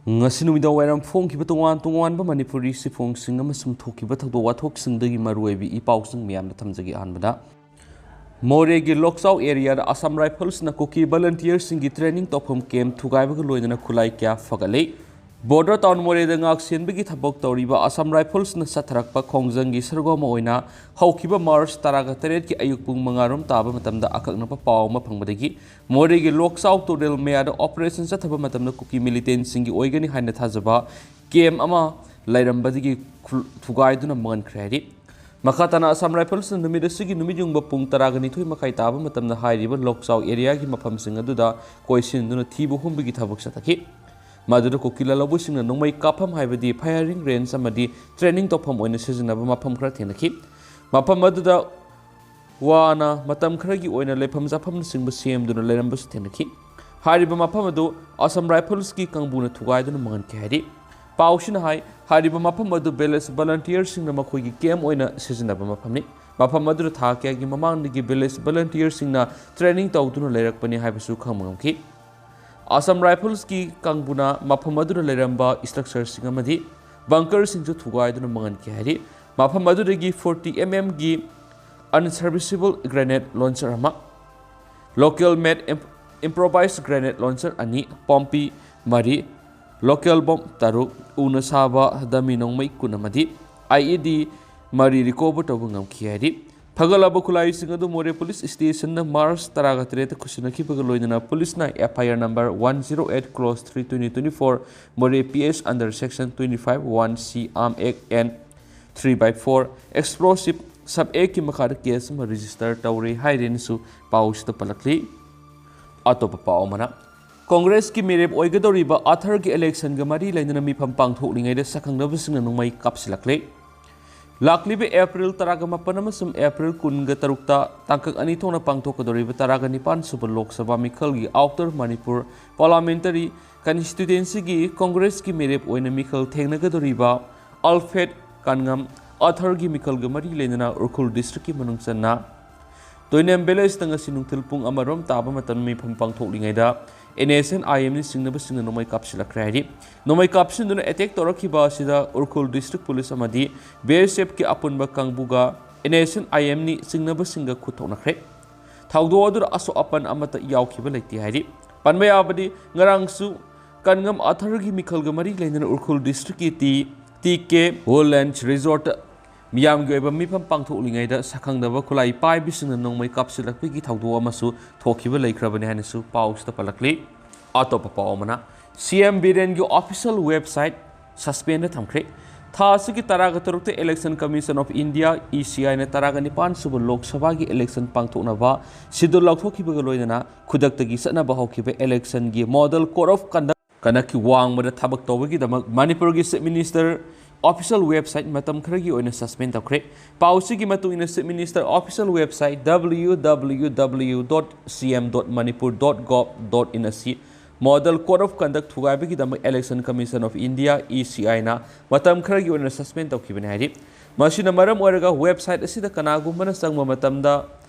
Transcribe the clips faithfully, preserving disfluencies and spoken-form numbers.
ꯉꯁꯤ ꯅꯨꯃꯤꯗꯥꯡ ꯋꯥꯏꯔꯝ ꯐꯣꯡꯈꯤꯕ ꯇꯣꯉꯥꯟ ꯇꯣꯉꯥꯟꯕ ꯃꯅꯤꯄꯨꯔꯤ ꯆꯦꯐꯣꯡꯁꯤꯡ ꯑꯃꯁꯨꯡ ꯊꯣꯛꯈꯤꯕ ꯊꯧꯗꯣꯛ ꯋꯥꯊꯣꯛꯁꯤꯡꯗꯒꯤ ꯃꯔꯨꯑꯣꯏꯕ ꯏ ꯄꯥꯎꯁꯤꯡ ꯃꯌꯥꯝꯗ ꯊꯝꯖꯒꯦ꯫ ꯑꯍꯥꯟꯕꯗ, ꯃꯣꯔꯦꯒꯤ ꯂꯣꯛꯆꯥꯎ ꯑꯦꯔꯤꯌꯥꯗ ꯑꯁꯥꯝ ꯔꯥꯏꯐꯜꯁꯅ ꯀꯨꯀꯤ ꯚꯣꯂꯟꯇꯤꯌꯔꯁꯤꯡꯒꯤ ꯇ꯭ꯔꯦꯅꯤꯡ ꯇꯧꯐꯝ ꯀꯦꯝꯞ ꯊꯨꯒꯥꯏꯕꯒ ꯂꯣꯏꯅꯅ ꯈꯨꯠꯂꯥꯏ ꯀꯌꯥ ꯐꯒꯠꯂꯤ꯫ ꯕꯣꯔꯗꯔ ꯇꯥꯎꯟ ꯃꯣꯔꯦꯗ ꯉꯥꯛ ꯁꯦꯟꯕꯒꯤ ꯊꯕꯛ ꯇꯧꯔꯤꯕ ꯑꯁꯥꯝ ꯔꯥꯏꯐꯜꯁꯅ ꯆꯠꯊꯔꯛꯄ ꯈꯣꯡꯖꯪꯒꯤ ꯁꯔꯨꯛ ꯑꯃ ꯑꯣꯏꯅ ꯍꯧꯈꯤꯕ ꯃꯥꯔꯆ ꯇꯔꯥꯒ ꯇꯔꯦꯠꯀꯤ ꯑꯌꯨꯛ ꯄꯨꯡ ꯃꯉꯥ ꯔꯣꯝ ꯇꯥꯕ ꯃꯇꯝꯗ ꯑꯀꯛꯅꯕ ꯄꯥꯎ ꯑꯃ ꯐꯪꯕꯗꯒꯤ ꯃꯣꯔꯦꯒꯤ ꯂꯣꯛꯆꯥꯎ ꯇꯨꯔꯦꯜ ꯃꯌꯥꯗ ꯑꯣꯄꯔꯦꯁꯟ ꯆꯠꯊꯕ ꯃꯇꯝꯗ ꯀꯨꯀꯤ ꯃꯤꯂꯤꯇꯦꯟꯁꯤꯡꯒꯤ ꯑꯣꯏꯒꯅꯤ ꯍꯥꯏꯅ ꯊꯥꯖꯕ ꯀꯦꯝꯞ ꯑꯃ ꯂꯩꯔꯝꯕꯗꯒꯤ ꯈꯨ-, ꯊꯨꯒꯥꯏꯗꯨꯅ ꯃꯥꯡꯍꯟꯈ꯭ꯔꯦ ꯍꯥꯏꯔꯤ꯫ ꯃꯈꯥ ꯇꯥꯅ ꯑꯁꯥꯝ ꯔꯥꯏꯐꯜꯁꯅ ꯅꯨꯃꯤꯠ ꯑꯁꯤꯒꯤ ꯅꯨꯃꯤꯠ ꯌꯨꯡꯕ ꯄꯨꯡ ꯇꯔꯥꯒ ꯅꯤꯊꯣꯏ ꯃꯈꯥꯏ ꯇꯥꯕ ꯃꯇꯝꯗ ꯍꯥꯏꯔꯤꯕ ꯂꯣꯛꯆꯥꯎ ꯑꯦꯔꯤꯌꯥꯒꯤ ꯃꯐꯝꯁꯤꯡ ꯑꯗꯨꯗ ꯀꯣꯏꯁꯤꯟꯗꯨꯅ ꯊꯤꯕ ꯍꯨꯝꯕꯒꯤ ꯊꯕꯛ ꯆꯠꯊꯈꯤ꯫ ꯃꯗꯨꯗ ꯀꯨꯀꯤ ꯂꯥꯜꯍꯧꯕꯁꯤꯡꯅ ꯅꯣꯡꯃꯩ ꯀꯥꯞꯐꯝ ꯍꯥꯏꯕꯗꯤ ꯐꯥꯌꯔꯤꯡ ꯔꯦꯟꯖ ꯑꯃꯗꯤ ꯇ꯭ꯔꯦꯅꯤꯡ ꯇꯧꯐꯝ ꯑꯣꯏꯅ ꯁꯤꯖꯤꯟꯅꯕ ꯃꯐꯝ ꯈꯔ ꯊꯦꯡꯅꯈꯤ꯫ ꯃꯐꯝ ꯑꯗꯨꯗ ꯋꯥꯅ ꯃꯇꯝ ꯈꯔꯒꯤ ꯑꯣꯏꯅ ꯂꯩꯐꯝ ꯆꯥꯐꯝꯅꯆꯤꯡꯕ ꯁꯦꯝꯗꯨꯅ ꯂꯩꯔꯝꯕꯁꯨ ꯊꯦꯡꯅꯈꯤ꯫ ꯍꯥꯏꯔꯤꯕ ꯃꯐꯝ ꯑꯗꯨ ꯑꯁꯥꯝ ꯔꯥꯏꯐꯜꯁꯀꯤ ꯀꯥꯡꯕꯨꯅ ꯊꯨꯒꯥꯏꯗꯨꯅ ꯃꯥꯡꯍꯟꯈꯤ ꯍꯥꯏꯔꯤ꯫ ꯄꯥꯎꯁꯤꯅ ꯍꯥꯏ, ꯍꯥꯏꯔꯤꯕ ꯃꯐꯝ ꯑꯗꯨ ꯚꯤꯂꯦꯖ ꯚꯣꯂꯟꯇꯤꯌꯔꯁꯤꯡꯅ ꯃꯈꯣꯏꯒꯤ ꯀꯦꯝꯞ ꯑꯣꯏꯅ ꯁꯤꯖꯤꯟꯅꯕ ꯃꯐꯝꯅꯤ꯫ ꯃꯐꯝ ꯑꯗꯨꯗ ꯊꯥ ꯀꯌꯥꯒꯤ ꯃꯃꯥꯡꯗꯒꯤ ꯚꯤꯂꯦꯖ ꯚꯣꯂꯟꯇꯤꯌꯔꯁꯤꯡꯅ ꯇ꯭ꯔꯦꯅꯤꯡ ꯇꯧꯗꯨꯅ ꯂꯩꯔꯛꯄꯅꯤ ꯍꯥꯏꯕꯁꯨ ꯈꯪꯕ ꯉꯝꯈꯤ꯫ ꯑꯁꯥꯝ ꯔꯥꯏꯐꯜꯁꯀꯤ ꯀꯥꯡꯕꯨꯅ ꯃꯐꯝ ꯑꯗꯨꯗ ꯂꯩꯔꯝꯕ ꯁ꯭ꯇ꯭ꯔꯛꯆꯔꯁꯤꯡ ꯑꯃꯗꯤ ꯕꯪꯀꯔꯁꯤꯡꯁꯨ ꯊꯨꯒꯥꯏꯗꯨꯅ ꯃꯥꯡꯍꯟꯈꯤ ꯍꯥꯏꯔꯤ꯫ ꯃꯐꯝ ꯑꯗꯨꯗꯒꯤ ꯐꯣꯔꯇꯤ ꯑꯦꯝ ꯑꯦꯝꯒꯤ ꯑꯟꯁꯔꯚꯤꯁꯤꯕꯜ ꯒ꯭ꯔꯦꯅꯦꯗ ꯂꯣꯟꯆꯔ ꯑꯃ, ꯂꯣꯀꯦꯜ ꯃꯦꯗ ꯏꯝ-, ꯏꯝꯄ꯭ꯔꯣꯚꯥꯏꯖ ꯒ꯭ꯔꯦꯅꯦꯗ ꯂꯣꯟꯆꯔ ꯑꯅꯤ, ꯄꯣꯝꯄꯤ ꯃꯔꯤ, ꯂꯣꯀꯦꯜ ꯕꯣꯝ ꯇꯔꯨꯛ, ꯎꯅ ꯁꯥꯕ ꯗꯃꯤ ꯅꯣꯡꯃꯩ ꯀꯨꯟ ꯑꯃꯗꯤ ꯑꯥꯏ ꯏ ꯗꯤ ꯃꯔꯤ ꯔꯤꯀꯣꯚꯔ ꯇꯧꯕ ꯉꯝꯈꯤ ꯍꯥꯏꯔꯤ꯫ ꯐꯒꯠꯂꯕ ꯈꯨꯠꯂꯥꯏꯁꯤꯡ ꯑꯗꯨ ꯃꯣꯔꯦ ꯄꯨꯂꯤꯁ ꯁ꯭ꯇꯦꯁꯟꯅ ꯃꯥꯔꯆ ꯇꯔꯥꯒ ꯇꯔꯦꯠꯇ ꯈꯨꯠꯁꯤꯟꯅꯈꯤꯕꯒ ꯂꯣꯏꯅꯅ ꯄꯨꯂꯤꯁꯅ F I R number one zero eight cross three twenty twenty-four, ꯃꯣꯔꯦ P S under section twenty-five one C Arm Act and three by four Explosive sub Act ꯀꯤ ꯃꯈꯥꯗ ꯀꯦꯁ ꯑꯃ ꯔꯦꯖꯤꯁꯇꯔ ꯇꯧꯔꯦ ꯍꯥꯏꯔꯦꯅꯁꯨ ꯄꯥꯎꯁꯤꯗ ꯄꯜꯂꯛꯂꯤ꯫ ꯑꯇꯣꯞꯄ ꯄꯥꯎ ꯑꯃꯅ, ꯀꯣꯡꯒ꯭ꯔꯦꯁꯀꯤ ꯃꯤꯔꯦꯞ ꯑꯣꯏꯒꯗꯧꯔꯤꯕ ꯑꯥꯔꯊꯔꯒꯤ ꯏꯂꯦꯛꯁꯟꯒ ꯃꯔꯤ ꯂꯩꯅꯅ ꯃꯤꯐꯝ ꯄꯥꯡꯊꯣꯛꯂꯤꯉꯩꯗ ꯁꯛꯈꯪꯅꯕꯁꯤꯡꯅ ꯅꯣꯡꯃꯩ ꯀꯥꯞꯁꯤꯜꯂꯛꯂꯦ꯫ ꯂꯥꯛꯂꯤꯕ ꯑꯦꯄ꯭ꯔꯤꯜ ꯇꯔꯥꯒ ꯃꯥꯄꯟ ꯑꯃꯁꯨꯡ ꯑꯦꯄ꯭ꯔꯤꯜ ꯀꯨꯟꯒ ꯇꯔꯨꯛꯇ ꯇꯥꯡꯀꯛ ꯑꯅꯤ ꯊꯣꯛꯅ ꯄꯥꯡꯊꯣꯛꯀꯗꯧꯔꯤꯕ ꯇꯔꯥꯒ ꯅꯤꯄꯥꯟ ꯁꯨꯕ ꯂꯣꯛ ꯁꯚꯥ ꯃꯤꯈꯜꯒꯤ ꯑꯥꯎꯇꯔ ꯃꯅꯤꯄꯨꯔ ꯄꯥꯔꯂꯥꯃꯦꯟꯇꯔꯤ ꯀꯟꯁꯇꯤꯇ꯭ꯌꯨꯑꯦꯟꯁꯤꯒꯤ ꯀꯣꯡꯒ꯭ꯔꯦꯁꯀꯤ ꯃꯤꯔꯦꯞ ꯑꯣꯏꯅ ꯃꯤꯈꯜ ꯊꯦꯡꯅꯒꯗꯧꯔꯤꯕ ꯑꯜꯐ꯭ꯔꯦꯗ ꯀꯥꯟꯉꯝ ꯑꯥꯔꯊꯔꯒꯤ ꯃꯤꯈꯜꯒ ꯃꯔꯤ ꯂꯩꯅꯅ ꯎꯈ꯭ꯔꯨꯜ ꯗꯤꯁꯇ꯭ꯔꯤꯛꯀꯤ ꯃꯅꯨꯡ ꯆꯟꯅ ꯇꯣꯏꯅꯦꯝ ꯚꯤꯂꯦꯖꯇ ꯉꯁꯤ ꯅꯨꯡꯊꯤꯜ ꯄꯨꯡ ꯑꯃꯔꯣꯝ ꯇꯥꯕ ꯃꯇꯝ ꯃꯤꯐꯝ ꯄꯥꯡꯊꯣꯛꯂꯤꯉꯩꯗ ꯑꯦꯟ ꯑꯦꯁ ꯑꯦꯟ ꯑꯥꯏ ꯑꯦꯝꯅꯤ ꯆꯤꯡꯅꯕꯁꯤꯡꯅ ꯅꯣꯡꯃꯩ ꯀꯥꯞꯁꯤꯜꯂꯛꯈ꯭ꯔꯦ ꯍꯥꯏꯔꯤ꯫ ꯅꯣꯡꯃꯩ ꯀꯥꯞꯁꯤꯟꯗꯨꯅ ꯑꯦꯇꯦꯛ ꯇꯧꯔꯛꯈꯤꯕ ꯑꯁꯤꯗ ꯎꯈ꯭ꯔꯨꯜ ꯗꯤꯁꯇ꯭ꯔꯤꯛ ꯄꯨꯂꯤꯁ ꯑꯃꯗꯤ ꯕꯤ ꯑꯦꯁ ꯑꯦꯐꯀꯤ ꯑꯄꯨꯟꯕ ꯀꯥꯡꯕꯨꯒ ꯑꯦꯟ ꯑꯦꯁ ꯑꯦꯟ ꯑꯥꯏ ꯑꯦꯝꯅꯤ ꯆꯤꯡꯅꯕꯁꯤꯡꯒ ꯈꯨꯠ ꯊꯣꯛꯅꯈ꯭ꯔꯦ꯫ ꯊꯧꯗꯣꯛ ꯑꯗꯨꯗ ꯑꯁꯣꯛ ꯑꯄꯟ ꯑꯃꯠꯇ ꯌꯥꯎꯈꯤꯕ ꯂꯩꯇꯦ ꯍꯥꯏꯔꯤ꯫ ꯄꯟꯕ ꯌꯥꯕꯗꯤ, ꯉꯔꯥꯡꯁꯨ ꯀꯟꯉꯝ ꯑꯊꯔꯒꯤ ꯃꯤꯈꯜꯒ ꯃꯔꯤ ꯂꯩꯅꯅ ꯎꯈ꯭ꯔꯨꯜ ꯗꯤꯁꯇ꯭ꯔꯤꯛꯀꯤ ꯇꯤ, ꯇꯤ ꯀꯦ ꯋꯨꯗꯂꯦꯟꯁ ꯔꯤꯖꯣꯔꯠꯇ ꯃꯤꯌꯥꯝꯒꯤ ꯑꯣꯏꯕ ꯃꯤꯐꯝ ꯄꯥꯡꯊꯣꯛꯂꯤꯉꯩꯗ ꯁꯛꯈꯪꯗꯕ ꯈꯨꯠꯂꯥꯏ ꯄꯥꯏꯕꯁꯤꯡꯅ ꯅꯣꯡꯃꯩ ꯀꯥꯞꯁꯤꯜꯂꯛꯄꯒꯤ ꯊꯧꯗꯣꯛ ꯑꯃꯁꯨ ꯊꯣꯛꯈꯤꯕ ꯂꯩꯈ꯭ꯔꯕꯅꯤ ꯍꯥꯏꯅꯁꯨ ꯄꯥꯎꯁꯤꯗ ꯄꯜꯂꯛꯂꯤ꯫ ꯑꯇꯣꯞꯄ ꯄꯥꯎ ꯑꯃꯅ, ꯁꯤ ꯑꯦꯝ ꯕꯤꯔꯦꯟꯒꯤ ꯑꯣꯐꯤꯁꯤꯌꯦꯜ ꯋꯦꯕꯁꯥꯏꯠ ꯁꯁꯄꯦꯟꯗ ꯊꯝꯈ꯭ꯔꯦ꯫ ꯊꯥ ꯑꯁꯤꯒꯤ ꯇꯔꯥꯒ ꯇꯔꯨꯛꯇ Election Commission of India, E ꯁꯤ ꯑꯥꯏꯅ ꯇꯔꯥꯒ ꯅꯤꯄꯥꯟ ꯁꯨꯕ ꯂꯣꯛ ꯁꯚꯥꯒꯤ ꯏꯂꯦꯛꯁꯟ ꯄꯥꯡꯊꯣꯛꯅꯕ ꯁꯤꯗꯨꯜ ꯂꯥꯎꯊꯣꯛꯈꯤꯕꯒ ꯂꯣꯏꯅꯅ ꯈꯨꯗꯛꯇꯒꯤ ꯆꯠꯅꯕ ꯍꯧꯈꯤꯕ ꯏꯂꯦꯛꯁꯟꯒꯤ ꯃꯣꯗꯦꯜ ꯀꯣꯗ ꯑꯣꯐ ꯀꯟꯗꯛ ꯀꯟꯗꯛꯀꯤ ꯋꯥꯡꯃꯗ ꯊꯕꯛ ꯇꯧꯕꯒꯤꯗꯃꯛ ꯃꯅꯤꯄꯨꯔꯒꯤ ꯆꯤꯐ ꯃꯤꯅꯤꯁꯇꯔ ꯑꯣꯐꯤꯁꯤꯌꯦꯜ ꯋꯦꯕꯁꯥꯏꯠ ꯃꯇꯝ ꯈꯔꯒꯤ ꯑꯣꯏꯅ ꯁꯁꯄꯦꯟ ꯇꯧꯈ꯭ꯔꯦ꯫ ꯄꯥꯎ ꯑꯁꯤꯒꯤ ꯃꯇꯨꯡ ꯏꯟꯅ, chief minister official website W W W dot C M dot manipur dot gov dot in ꯑꯁꯤ ꯃꯣꯗꯦꯜ ꯀꯣꯗ ꯑꯣꯐ ꯀꯟꯗꯛ ꯊꯨꯒꯥꯏꯕꯒꯤꯗꯃꯛ Election Commission of India, E C I ꯅ ꯃꯇꯝ ꯈꯔꯒꯤ ꯑꯣꯏꯅ ꯁꯁꯄꯦꯟ ꯇꯧꯈꯤꯕꯅꯤ ꯍꯥꯏꯔꯤ꯫ ꯃꯁꯤꯅ ꯃꯔꯝ ꯑꯣꯏꯔꯒ ꯋꯦꯕꯁꯥꯏꯠ ꯑꯁꯤꯗ ꯀꯅꯥꯒꯨꯝꯕꯅ ꯆꯪꯕ ꯃꯇꯝꯗ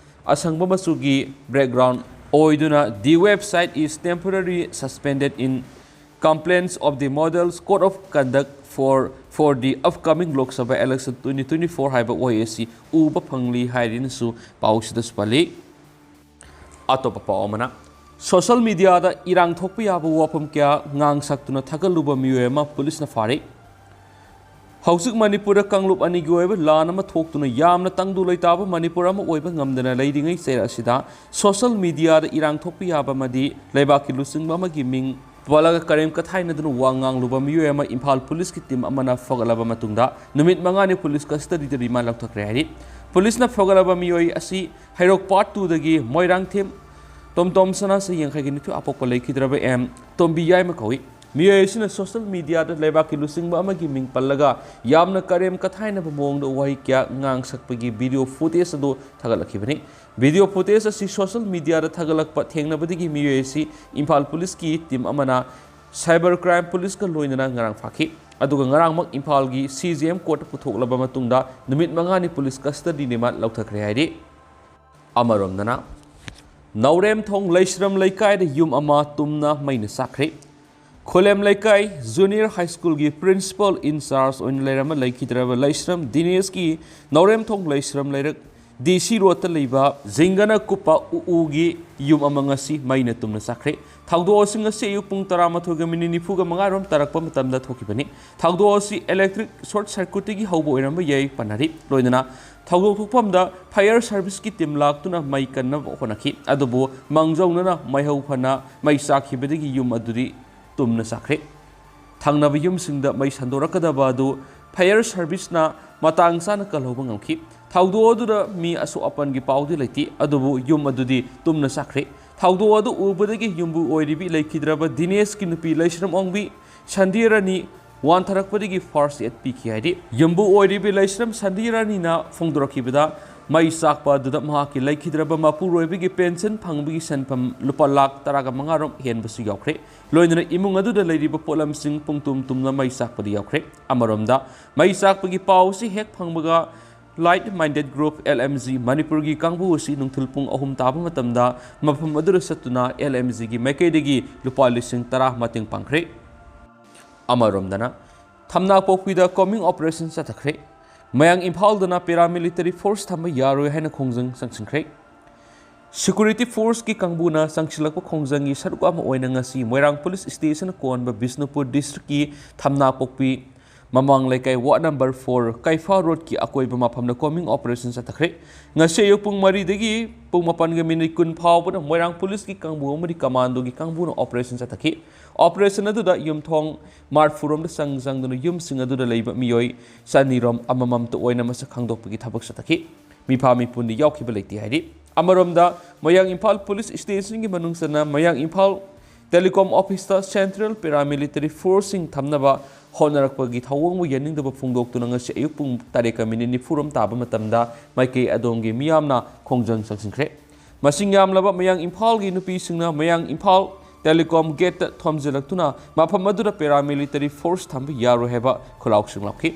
ꯑꯁꯪꯕ ꯃꯆꯨꯒꯤ ꯕꯦꯛꯒ꯭ꯔꯥꯎꯟ ꯑꯣꯏꯗꯨꯅ "The website is temporarily suspended in compliance of the model's code of conduct for, for the upcoming Lok Sabha election twenty twenty-four" ꯍꯥꯏꯕ ꯋꯥꯍꯩ ꯑꯁꯤ ꯎꯕ ꯐꯪꯂꯤ ꯍꯥꯏꯔꯤꯅꯁꯨ ꯄꯥꯎꯁꯤꯗꯁꯨ ꯄꯜꯂꯤ꯫ ꯑꯇꯣꯞꯄ ꯄꯥꯎ ꯑꯃꯅ, ꯁꯣꯁꯤꯌꯦꯜ ꯃꯤꯗꯤꯌꯥꯗ ꯏꯔꯥꯡ ꯊꯣꯛꯄ ꯌꯥꯕ ꯋꯥꯐꯝ ꯀꯌꯥ ꯉꯥꯡ ꯁꯛꯇꯨꯅ ꯊꯥꯒꯠꯂꯨꯕ ꯃꯤꯑꯣꯏ ꯑꯃ ꯄꯨꯂꯤꯁꯅ ꯐꯥꯔꯦ꯫ ꯍꯧꯖꯤꯛ ꯃꯅꯤꯄꯨꯔꯗ ꯀꯥꯡꯂꯨꯞ ꯑꯅꯤꯒꯤ ꯑꯣꯏꯕ ꯂꯥꯟ ꯑꯃ ꯊꯣꯛꯇꯨꯅ ꯌꯥꯝꯅ ꯇꯪꯗꯨ ꯂꯩꯇꯥꯕ ꯃꯅꯤꯄꯨꯔ ꯑꯃ ꯑꯣꯏꯕ ꯉꯝꯗꯅ ꯂꯩꯔꯤꯉꯩ ꯆꯩꯔꯛ ꯑꯁꯤꯗ ꯁꯣꯁꯤꯌꯦꯜ ꯃꯤꯗꯤꯌꯥꯗ ꯏꯔꯥꯡ ꯊꯣꯛꯄ ꯌꯥꯕ ꯑꯃꯗꯤ ꯂꯩꯕꯥꯛꯀꯤ ꯂꯨꯆꯤꯡꯕ ꯑꯃꯒꯤ ꯃꯤꯡ ꯄꯜꯂꯒ ꯀꯔꯦꯝ ꯀꯊꯥꯏꯅꯗꯨꯅ ꯋꯥ ꯉꯥꯡꯂꯨꯕ ꯃꯤꯑꯣꯏ ꯑꯃ ꯏꯝꯐꯥꯜ ꯄꯨꯂꯤꯁꯀꯤ ꯇꯤꯝ ꯑꯃꯅ ꯐꯒꯠꯂꯕ ꯃꯇꯨꯡꯗ ꯅꯨꯃꯤꯠ ꯃꯉꯥꯅꯤ ꯄꯨꯂꯤꯁ ꯀꯁꯇꯗꯤꯗ ꯔꯤꯃꯥꯟ ꯂꯧꯊꯈ꯭ꯔꯦ ꯍꯥꯏꯔꯤ꯫ ꯄꯨꯂꯤꯁꯅ ꯐꯒꯠꯂꯕ ꯃꯤꯑꯣꯏ ꯑꯁꯤ ꯍꯩꯔꯣꯛ ꯄꯥꯔꯠ ꯇꯨꯗꯒꯤ ꯃꯣꯏꯔꯥꯡꯊꯦꯝ ꯇꯣꯝꯇꯣꯝ ꯁꯅꯥ, ꯆꯍꯤ ꯌꯥꯡꯈꯩꯒ ꯅꯤꯊꯣꯏ, ꯑꯄꯣꯛꯄ ꯂꯩꯈꯤꯗ꯭ꯔꯕ ꯑꯦꯝ ꯇꯣꯝꯕꯤ ꯌꯥꯏꯃ ꯀꯧꯏ꯫ ꯃꯤꯑꯣꯏ ꯑꯁꯤꯅ ꯁꯣꯁꯤꯌꯦꯜ ꯃꯤꯗꯤꯌꯥꯗ ꯂꯩꯕꯥꯛꯀꯤ ꯂꯨꯆꯤꯡꯕ ꯑꯃꯒꯤ ꯃꯤꯡ ꯄꯜꯂꯒ ꯌꯥꯝꯅ ꯀꯔꯦꯝ ꯀꯊꯥꯏꯅꯕ ꯃꯑꯣꯡꯗ ꯋꯥꯍꯩ ꯀꯌꯥ ꯉꯥꯡ ꯁꯛꯄꯒꯤ ꯚꯤꯗꯤꯑꯣ ꯐꯨꯇꯦꯖ ꯑꯗꯨ ꯊꯥꯒꯠꯂꯛꯈꯤꯕꯅꯤ꯫ ꯚꯤꯗꯤꯑꯣ ꯐꯨꯇꯦꯖ ꯑꯁꯤ ꯁꯣꯁꯤꯌꯦꯜ ꯃꯤꯗꯤꯌꯥꯗ ꯊꯥꯒꯠꯂꯛꯄ ꯊꯦꯡꯅꯕꯗꯒꯤ ꯃꯤꯑꯣꯏ ꯑꯁꯤ ꯏꯝꯐꯥꯜ ꯄꯨꯂꯤꯁꯀꯤ ꯇꯤꯝ ꯑꯃꯅ ꯁꯥꯏꯕꯔ ꯀ꯭ꯔꯥꯏꯝ ꯄꯨꯂꯤꯁꯀ ꯂꯣꯏꯅꯅ ꯉꯔꯥꯡ ꯐꯥꯈꯤ꯫ ꯑꯗꯨꯒ ꯉꯔꯥꯡꯃꯛ ꯏꯝꯐꯥꯜꯒꯤ ꯁꯤ ꯖꯦ ꯑꯦꯝ ꯀꯣꯔꯠꯇ ꯄꯨꯊꯣꯛꯂꯕ ꯃꯇꯨꯡꯗ ꯅꯨꯃꯤꯠ ꯃꯉꯥꯅꯤ ꯄꯨꯂꯤꯁ ꯀꯁꯇꯗꯤ ꯔꯤꯃꯥꯟ ꯂꯧꯊꯈ꯭ꯔꯦ ꯍꯥꯏꯔꯤ꯫ ꯑꯃꯔꯣꯝꯗꯅ, ꯅꯥꯎꯔꯦꯝꯊꯣꯡ ꯂꯩꯁ꯭ꯔꯝ ꯂꯩꯀꯥꯏꯗ ꯌꯨꯝ ꯑꯃ ꯇꯨꯝꯅ ꯃꯩꯅ ꯆꯥꯛꯈ꯭ꯔꯦ꯫ ꯈꯨꯂꯦꯝ ꯂꯩꯀꯥꯏ ꯖꯨꯅꯤꯌꯔ ꯍꯥꯏ ꯁ꯭ꯀꯨꯜꯒꯤ ꯄ꯭ꯔꯤꯟꯁꯤꯄꯥꯜ ꯏꯟꯆꯥꯔꯖ ꯑꯣꯏꯅ ꯂꯩꯔꯝꯕ ꯂꯩꯈꯤꯗ꯭ꯔꯕ ꯂꯩꯁ꯭ꯔꯝ ꯗꯤꯅꯦꯁꯀꯤ ꯅꯥꯎꯔꯦꯝꯊꯣꯡ ꯂꯩꯁ꯭ꯔꯝ ꯂꯩꯔꯛ ꯗꯤ ꯁꯤ ꯔꯣꯗꯇ ꯂꯩꯕ ꯖꯤꯡꯒꯅ ꯀꯨꯞꯄ ꯎ ꯎꯒꯤ ꯌꯨꯝ ꯑꯃ ꯉꯁꯤ ꯃꯩꯅ ꯇꯨꯝꯅ ꯆꯥꯛꯈ꯭ꯔꯦ꯫ ꯊꯧꯗꯣꯛ ꯑꯁꯤ ꯉꯁꯤ ꯑꯌꯨꯛ ꯄꯨꯡ ꯇꯔꯥꯃꯥꯊꯣꯏꯒ ꯃꯤꯅꯤꯠ ꯅꯤꯐꯨꯒ ꯃꯉꯥ ꯔꯣꯝ ꯇꯥꯔꯛꯄ ꯃꯇꯝꯗ ꯊꯣꯛꯈꯤꯕꯅꯤ꯫ ꯊꯧꯗꯣꯛ ꯑꯁꯤ ꯏꯂꯦꯛꯇ꯭ꯔꯤꯛ ꯁꯣꯔꯠ ꯁꯔꯀ꯭ꯌꯨꯠꯇꯒꯤ ꯍꯧꯕ ꯑꯣꯏꯔꯝꯕ ꯌꯥꯏ ꯄꯟꯅꯔꯤ꯫ ꯂꯣꯏꯅꯅ ꯊꯧꯗꯣꯛ ꯊꯣꯛꯐꯝꯗ ꯐꯥꯌꯔ ꯁꯥꯔꯚꯤꯁꯀꯤ ꯇꯤꯝ ꯂꯥꯛꯇꯨꯅ ꯃꯩ ꯀꯟꯅꯕ ꯍꯣꯠꯅꯈꯤ꯫ ꯑꯗꯨꯕꯨ ꯃꯥꯡꯖꯧꯅꯅ ꯃꯩ ꯍꯧ ꯐꯅ ꯃꯩ ꯆꯥꯛꯈꯤꯕꯗꯒꯤ ꯌꯨꯝ ꯑꯗꯨꯗꯤ ꯇꯨꯝꯅ ꯆꯥꯛꯈ꯭ꯔꯦ꯫ ꯊꯪꯅꯕ ꯌꯨꯝꯁꯤꯡꯗ ꯃꯩ ꯁꯟꯗꯣꯔꯛꯀꯗꯕ ꯑꯗꯨ ꯐꯥꯌꯔ ꯁꯥꯔꯚꯤꯁꯅ ꯃꯇꯥꯡ ꯆꯥꯅ ꯀꯜꯍꯧꯕ ꯉꯝꯈꯤ꯫ ꯊꯧꯗꯣꯛ ꯑꯗꯨꯗ ꯃꯤ ꯑꯁꯣꯛ ꯑꯄꯟꯒꯤ ꯄꯥꯎꯗꯤ ꯂꯩꯇꯦ, ꯑꯗꯨꯕꯨ ꯌꯨꯝ ꯑꯗꯨꯗꯤ ꯇꯨꯝꯅ ꯆꯥꯛꯈ꯭ꯔꯦ꯫ ꯊꯧꯗꯣꯛ ꯑꯗꯨ ꯎꯕꯗꯒꯤ ꯌꯨꯝꯕꯨ ꯑꯣꯏꯔꯤꯕꯤ ꯂꯩꯈꯤꯗ꯭ꯔꯕ ꯗꯤꯅꯦꯁꯀꯤ ꯅꯨꯄꯤ ꯂꯩꯁ꯭ꯔꯝ ꯑꯣꯡꯕꯤ ꯁꯟꯙꯤꯌꯥ ꯔꯥꯅꯤ ꯋꯥꯟꯊꯔꯛꯄꯗꯒꯤ ꯐꯥꯔꯁ ꯑꯦꯗ ꯄꯤꯈꯤ ꯍꯥꯏꯔꯤ꯫ ꯌꯨꯝꯕꯨ ꯑꯣꯏꯔꯤꯕꯤ ꯂꯩꯁ꯭ꯔꯝ ꯁꯟꯙꯤꯌꯥ ꯔꯥꯅꯤꯅ ꯐꯣꯡꯗꯣꯔꯛꯈꯤꯕꯗ, ꯃꯩ ꯆꯥꯛꯄ ꯑꯗꯨꯗ ꯃꯍꯥꯛꯀꯤ ꯂꯩꯈꯤꯗ꯭ꯔꯕ ꯃꯄꯨꯔꯣꯏꯕꯒꯤ ꯄꯦꯟꯁꯟ ꯐꯪꯕꯒꯤ ꯁꯦꯟꯐꯝ ꯂꯨꯄꯥ ꯂꯥꯈ ꯇꯔꯥꯒ ꯃꯉꯥ ꯔꯣꯝ ꯍꯦꯟꯕꯁꯨ ꯌꯥꯎꯈ꯭ꯔꯦ꯫ ꯂꯣꯏꯅꯅ ꯏꯃꯨꯡ ꯑꯗꯨꯗ ꯂꯩꯔꯤꯕ ꯄꯣꯠꯂꯝꯁꯤꯡ ꯄꯨꯡꯇꯨꯝ ꯇꯨꯝꯅ ꯃꯩ ꯆꯥꯛꯄꯗ ꯌꯥꯎꯈ꯭ꯔꯦ꯫ ꯑꯃꯔꯣꯝꯗ, ꯃꯩ ꯆꯥꯛꯄꯒꯤ ꯄꯥꯎ ꯑꯁꯤ ꯍꯦꯛ ꯐꯪꯕꯒ, light minded group, L M G, ꯃꯅꯤꯄꯨꯔꯒꯤ ꯀꯥꯡꯕꯨ ꯑꯁꯤ ꯅꯨꯡꯊꯤꯜ ꯄꯨꯡ ꯑꯍꯨꯝ ꯇꯥꯕ ꯃꯇꯝꯗ ꯃꯐꯝ ꯑꯗꯨꯗ ꯆꯠꯇꯨꯅ ꯑꯦꯜ ꯑꯦꯝ ꯖꯤꯒꯤ ꯃꯥꯏꯀꯩꯗꯒꯤ ꯂꯨꯄꯥ ꯂꯤꯁꯤꯡ ꯇꯔꯥ ꯃꯇꯦꯡ ꯄꯥꯡꯈ꯭ꯔꯦ꯫ ꯑꯃꯔꯣꯝꯗꯅ, ꯊꯝꯅꯥꯄꯣꯛꯄꯤꯗ ꯀꯣꯝꯕꯤꯡ ꯑꯣꯄꯔꯦꯁꯟ ꯆꯠꯊꯈ꯭ꯔꯦ꯫ ꯃꯌꯥꯡ ꯏꯝꯐꯥꯜꯗꯅ ꯄꯦꯔꯥꯃꯤꯂꯤꯇꯔꯤ ꯐꯣꯔꯁ ꯊꯝꯕ ꯌꯥꯔꯣꯏ ꯍꯥꯏꯅ ꯈꯣꯡꯖꯪ ꯆꯪꯁꯤꯟꯈ꯭ꯔꯦ꯫ ꯁꯦꯀ꯭ꯌꯨꯔꯤꯇꯤ ꯐꯣꯔꯁꯀꯤ ꯀꯥꯡꯕꯨꯅ ꯆꯪꯁꯤꯜꯂꯛꯄ ꯈꯣꯡꯖꯪꯒꯤ ꯁꯔꯨꯛ ꯑꯃ ꯑꯣꯏꯅ ꯉꯁꯤ ꯃꯣꯏꯔꯥꯡ ꯄꯨꯂꯤꯁ ꯁ꯭ꯇꯦꯁꯟ ꯀꯣꯟꯕ ꯕꯤꯁꯅꯨꯄꯨꯔ ꯗꯤꯁꯇ꯭ꯔꯤꯛꯀꯤ ꯊꯝꯅꯥꯄꯣꯛꯄꯤ ꯃꯃꯥꯡ ꯂꯩꯀꯥꯏ ꯋꯥꯔꯗ ꯅꯝꯕꯔ ꯐꯣꯔ ꯀꯩꯐꯥ ꯔꯣꯗꯀꯤ ꯑꯀꯣꯏꯕ ꯃꯐꯝꯗ ꯀꯣꯝꯕꯤꯡ ꯑꯣꯄꯔꯦꯁꯟ ꯆꯠꯊꯈ꯭ꯔꯦ꯫ ꯉꯁꯤ ꯑꯌꯨꯛ ꯄꯨꯡ ꯃꯔꯤꯗꯒꯤ ꯄꯨꯡ ꯃꯥꯄꯟꯒ ꯃꯤꯅꯤꯠ ꯀꯨꯟ ꯐꯥꯎꯕꯗ ꯃꯣꯏꯔꯥꯡ ꯄꯨꯂꯤꯁꯀꯤ ꯀꯥꯡꯕꯨ ꯑꯃꯗꯤ ꯀꯃꯥꯟꯗꯣꯒꯤ ꯀꯥꯡꯕꯨꯅ ꯑꯣꯄꯔꯦꯁꯟ ꯆꯠꯊꯈꯤ꯫ ꯑꯣꯄꯔꯦꯁꯟ ꯑꯗꯨꯗ ꯌꯨꯝꯊꯣꯡ ꯃꯔꯤꯐꯨ ꯔꯣꯝꯗ ꯆꯪ ꯆꯪꯗꯨꯅ ꯌꯨꯝꯁꯤꯡ ꯑꯗꯨꯗ ꯂꯩꯕ ꯃꯤꯑꯣꯏ ꯆꯅꯤ ꯔꯣꯝ ꯑꯃꯃꯝꯇ ꯑꯣꯏꯅ ꯃꯁꯛ ꯈꯪꯗꯣꯛꯄꯒꯤ ꯊꯕꯛ ꯆꯠꯊꯈꯤ꯫ ꯃꯤꯐꯥ ꯃꯤꯄꯨꯟꯗꯤ ꯌꯥꯎꯈꯤꯕ ꯂꯩꯇꯦ ꯍꯥꯏꯔꯤ꯫ ꯑꯃꯔꯣꯝꯗ, ꯃꯣꯏꯔꯥꯡ ꯏꯝꯐꯥꯜ ꯄꯨꯂꯤꯁ ꯁ꯭ꯇꯦꯁꯟꯒꯤ ꯃꯅꯨꯡ ꯆꯟꯅ ꯃꯣꯏꯔꯥꯡ ꯏꯝꯐꯥꯜ ꯇꯦꯂꯤꯀꯣꯝ ꯑꯣꯐꯤꯁꯇ ꯁꯦꯟꯇ꯭ꯔꯦꯜ ꯄꯦꯔꯥꯃꯤꯂꯤꯇꯔꯤ ꯐꯣꯔꯁꯁꯤꯡ ꯊꯝꯅꯕ ꯍꯣꯠꯅꯔꯛꯄꯒꯤ ꯊꯧꯑꯣꯡꯕꯨ ꯌꯥꯅꯤꯡꯗꯕ ꯐꯣꯡꯗꯣꯛꯇꯨꯅ ꯉꯁꯤ ꯑꯌꯨꯛ ꯄꯨꯡ ꯇꯔꯦꯠꯀ ꯃꯤꯅꯤꯠ ꯅꯤꯐꯨ ꯔꯣꯝ ꯇꯥꯕ ꯃꯇꯝꯗ ꯃꯥꯏꯀꯩ ꯑꯗꯣꯝꯒꯤ ꯃꯤꯌꯥꯝꯅ ꯈꯣꯡꯖꯪ ꯆꯪꯁꯤꯟꯈ꯭ꯔꯦ꯫ ꯃꯁꯤꯡ ꯌꯥꯝꯂꯕ ꯃꯌꯥꯡ ꯏꯝꯐꯥꯜꯒꯤ ꯅꯨꯄꯤꯁꯤꯡꯅ ꯃꯌꯥꯡ ꯏꯝꯐꯥꯜ ꯇꯦꯂꯤꯀꯣꯝ ꯒꯦꯠꯇ ꯊꯣꯝꯖꯤꯜꯂꯛꯇꯨꯅ ꯃꯐꯝ ꯑꯗꯨꯗ ꯄꯦꯔꯥꯃꯤꯂꯤꯇꯔꯤ ꯐꯣꯔꯁ ꯊꯝꯕ ꯌꯥꯔꯣꯏ ꯍꯥꯏꯕ ꯈꯨꯜꯂꯥꯎꯁꯤꯡ ꯂꯥꯎꯈꯤ꯫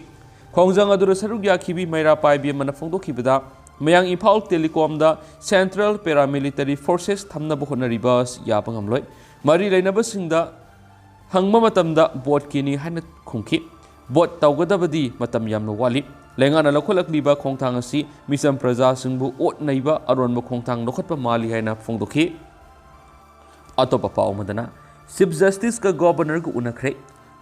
ꯈꯣꯡꯖꯪ ꯑꯗꯨꯗ ꯁꯔꯨꯛ ꯌꯥꯈꯤꯕꯤ ꯃꯩꯔꯥ ꯄꯥꯏꯕꯤ ꯑꯃꯅ ꯐꯣꯡꯗꯣꯛꯈꯤꯕꯗ, ꯃꯌꯥꯡ ꯏꯝꯐꯥꯜ ꯇꯦꯂꯤꯀꯣꯝꯗ Central Paramilitary Forces ꯊꯝꯅꯕ ꯍꯣꯠꯅꯔꯤꯕ ꯑꯁꯤ ꯌꯥꯕ ꯉꯝꯂꯣꯏ꯫ ꯃꯔꯤ ꯂꯩꯅꯕꯁꯤꯡꯗ ꯍꯪꯕ ꯃꯇꯝꯗ ꯚꯣꯠꯀꯤꯅꯤ ꯍꯥꯏꯅ ꯈꯨꯝꯈꯤ꯫ ꯚꯣꯠ ꯇꯧꯒꯗꯕꯗꯤ ꯃꯇꯝ ꯌꯥꯝꯅ ꯋꯥꯠꯂꯤ꯫ ꯂꯩꯉꯥꯛꯅ ꯂꯧꯈꯠꯂꯛꯂꯤꯕ ꯈꯣꯡꯊꯥꯡ ꯑꯁꯤ ꯃꯤꯆꯝ ꯄ꯭ꯔꯖꯥꯁꯤꯡꯕꯨ ꯑꯣꯠ ꯅꯩꯕ ꯑꯔꯣꯟꯕ ꯈꯣꯡꯊꯥꯡ ꯂꯧꯈꯠꯄ ꯃꯥꯜꯂꯤ ꯍꯥꯏꯅ ꯐꯣꯡꯗꯣꯛꯈꯤ꯫ ꯑꯇꯣꯞꯄ ꯄꯥꯎ ꯑꯃꯗꯅ, ꯆꯤꯐ ꯖꯁꯇꯤꯁꯀ ꯒꯣꯚꯔꯅꯔꯒ ꯎꯅꯈ꯭ꯔꯦ꯫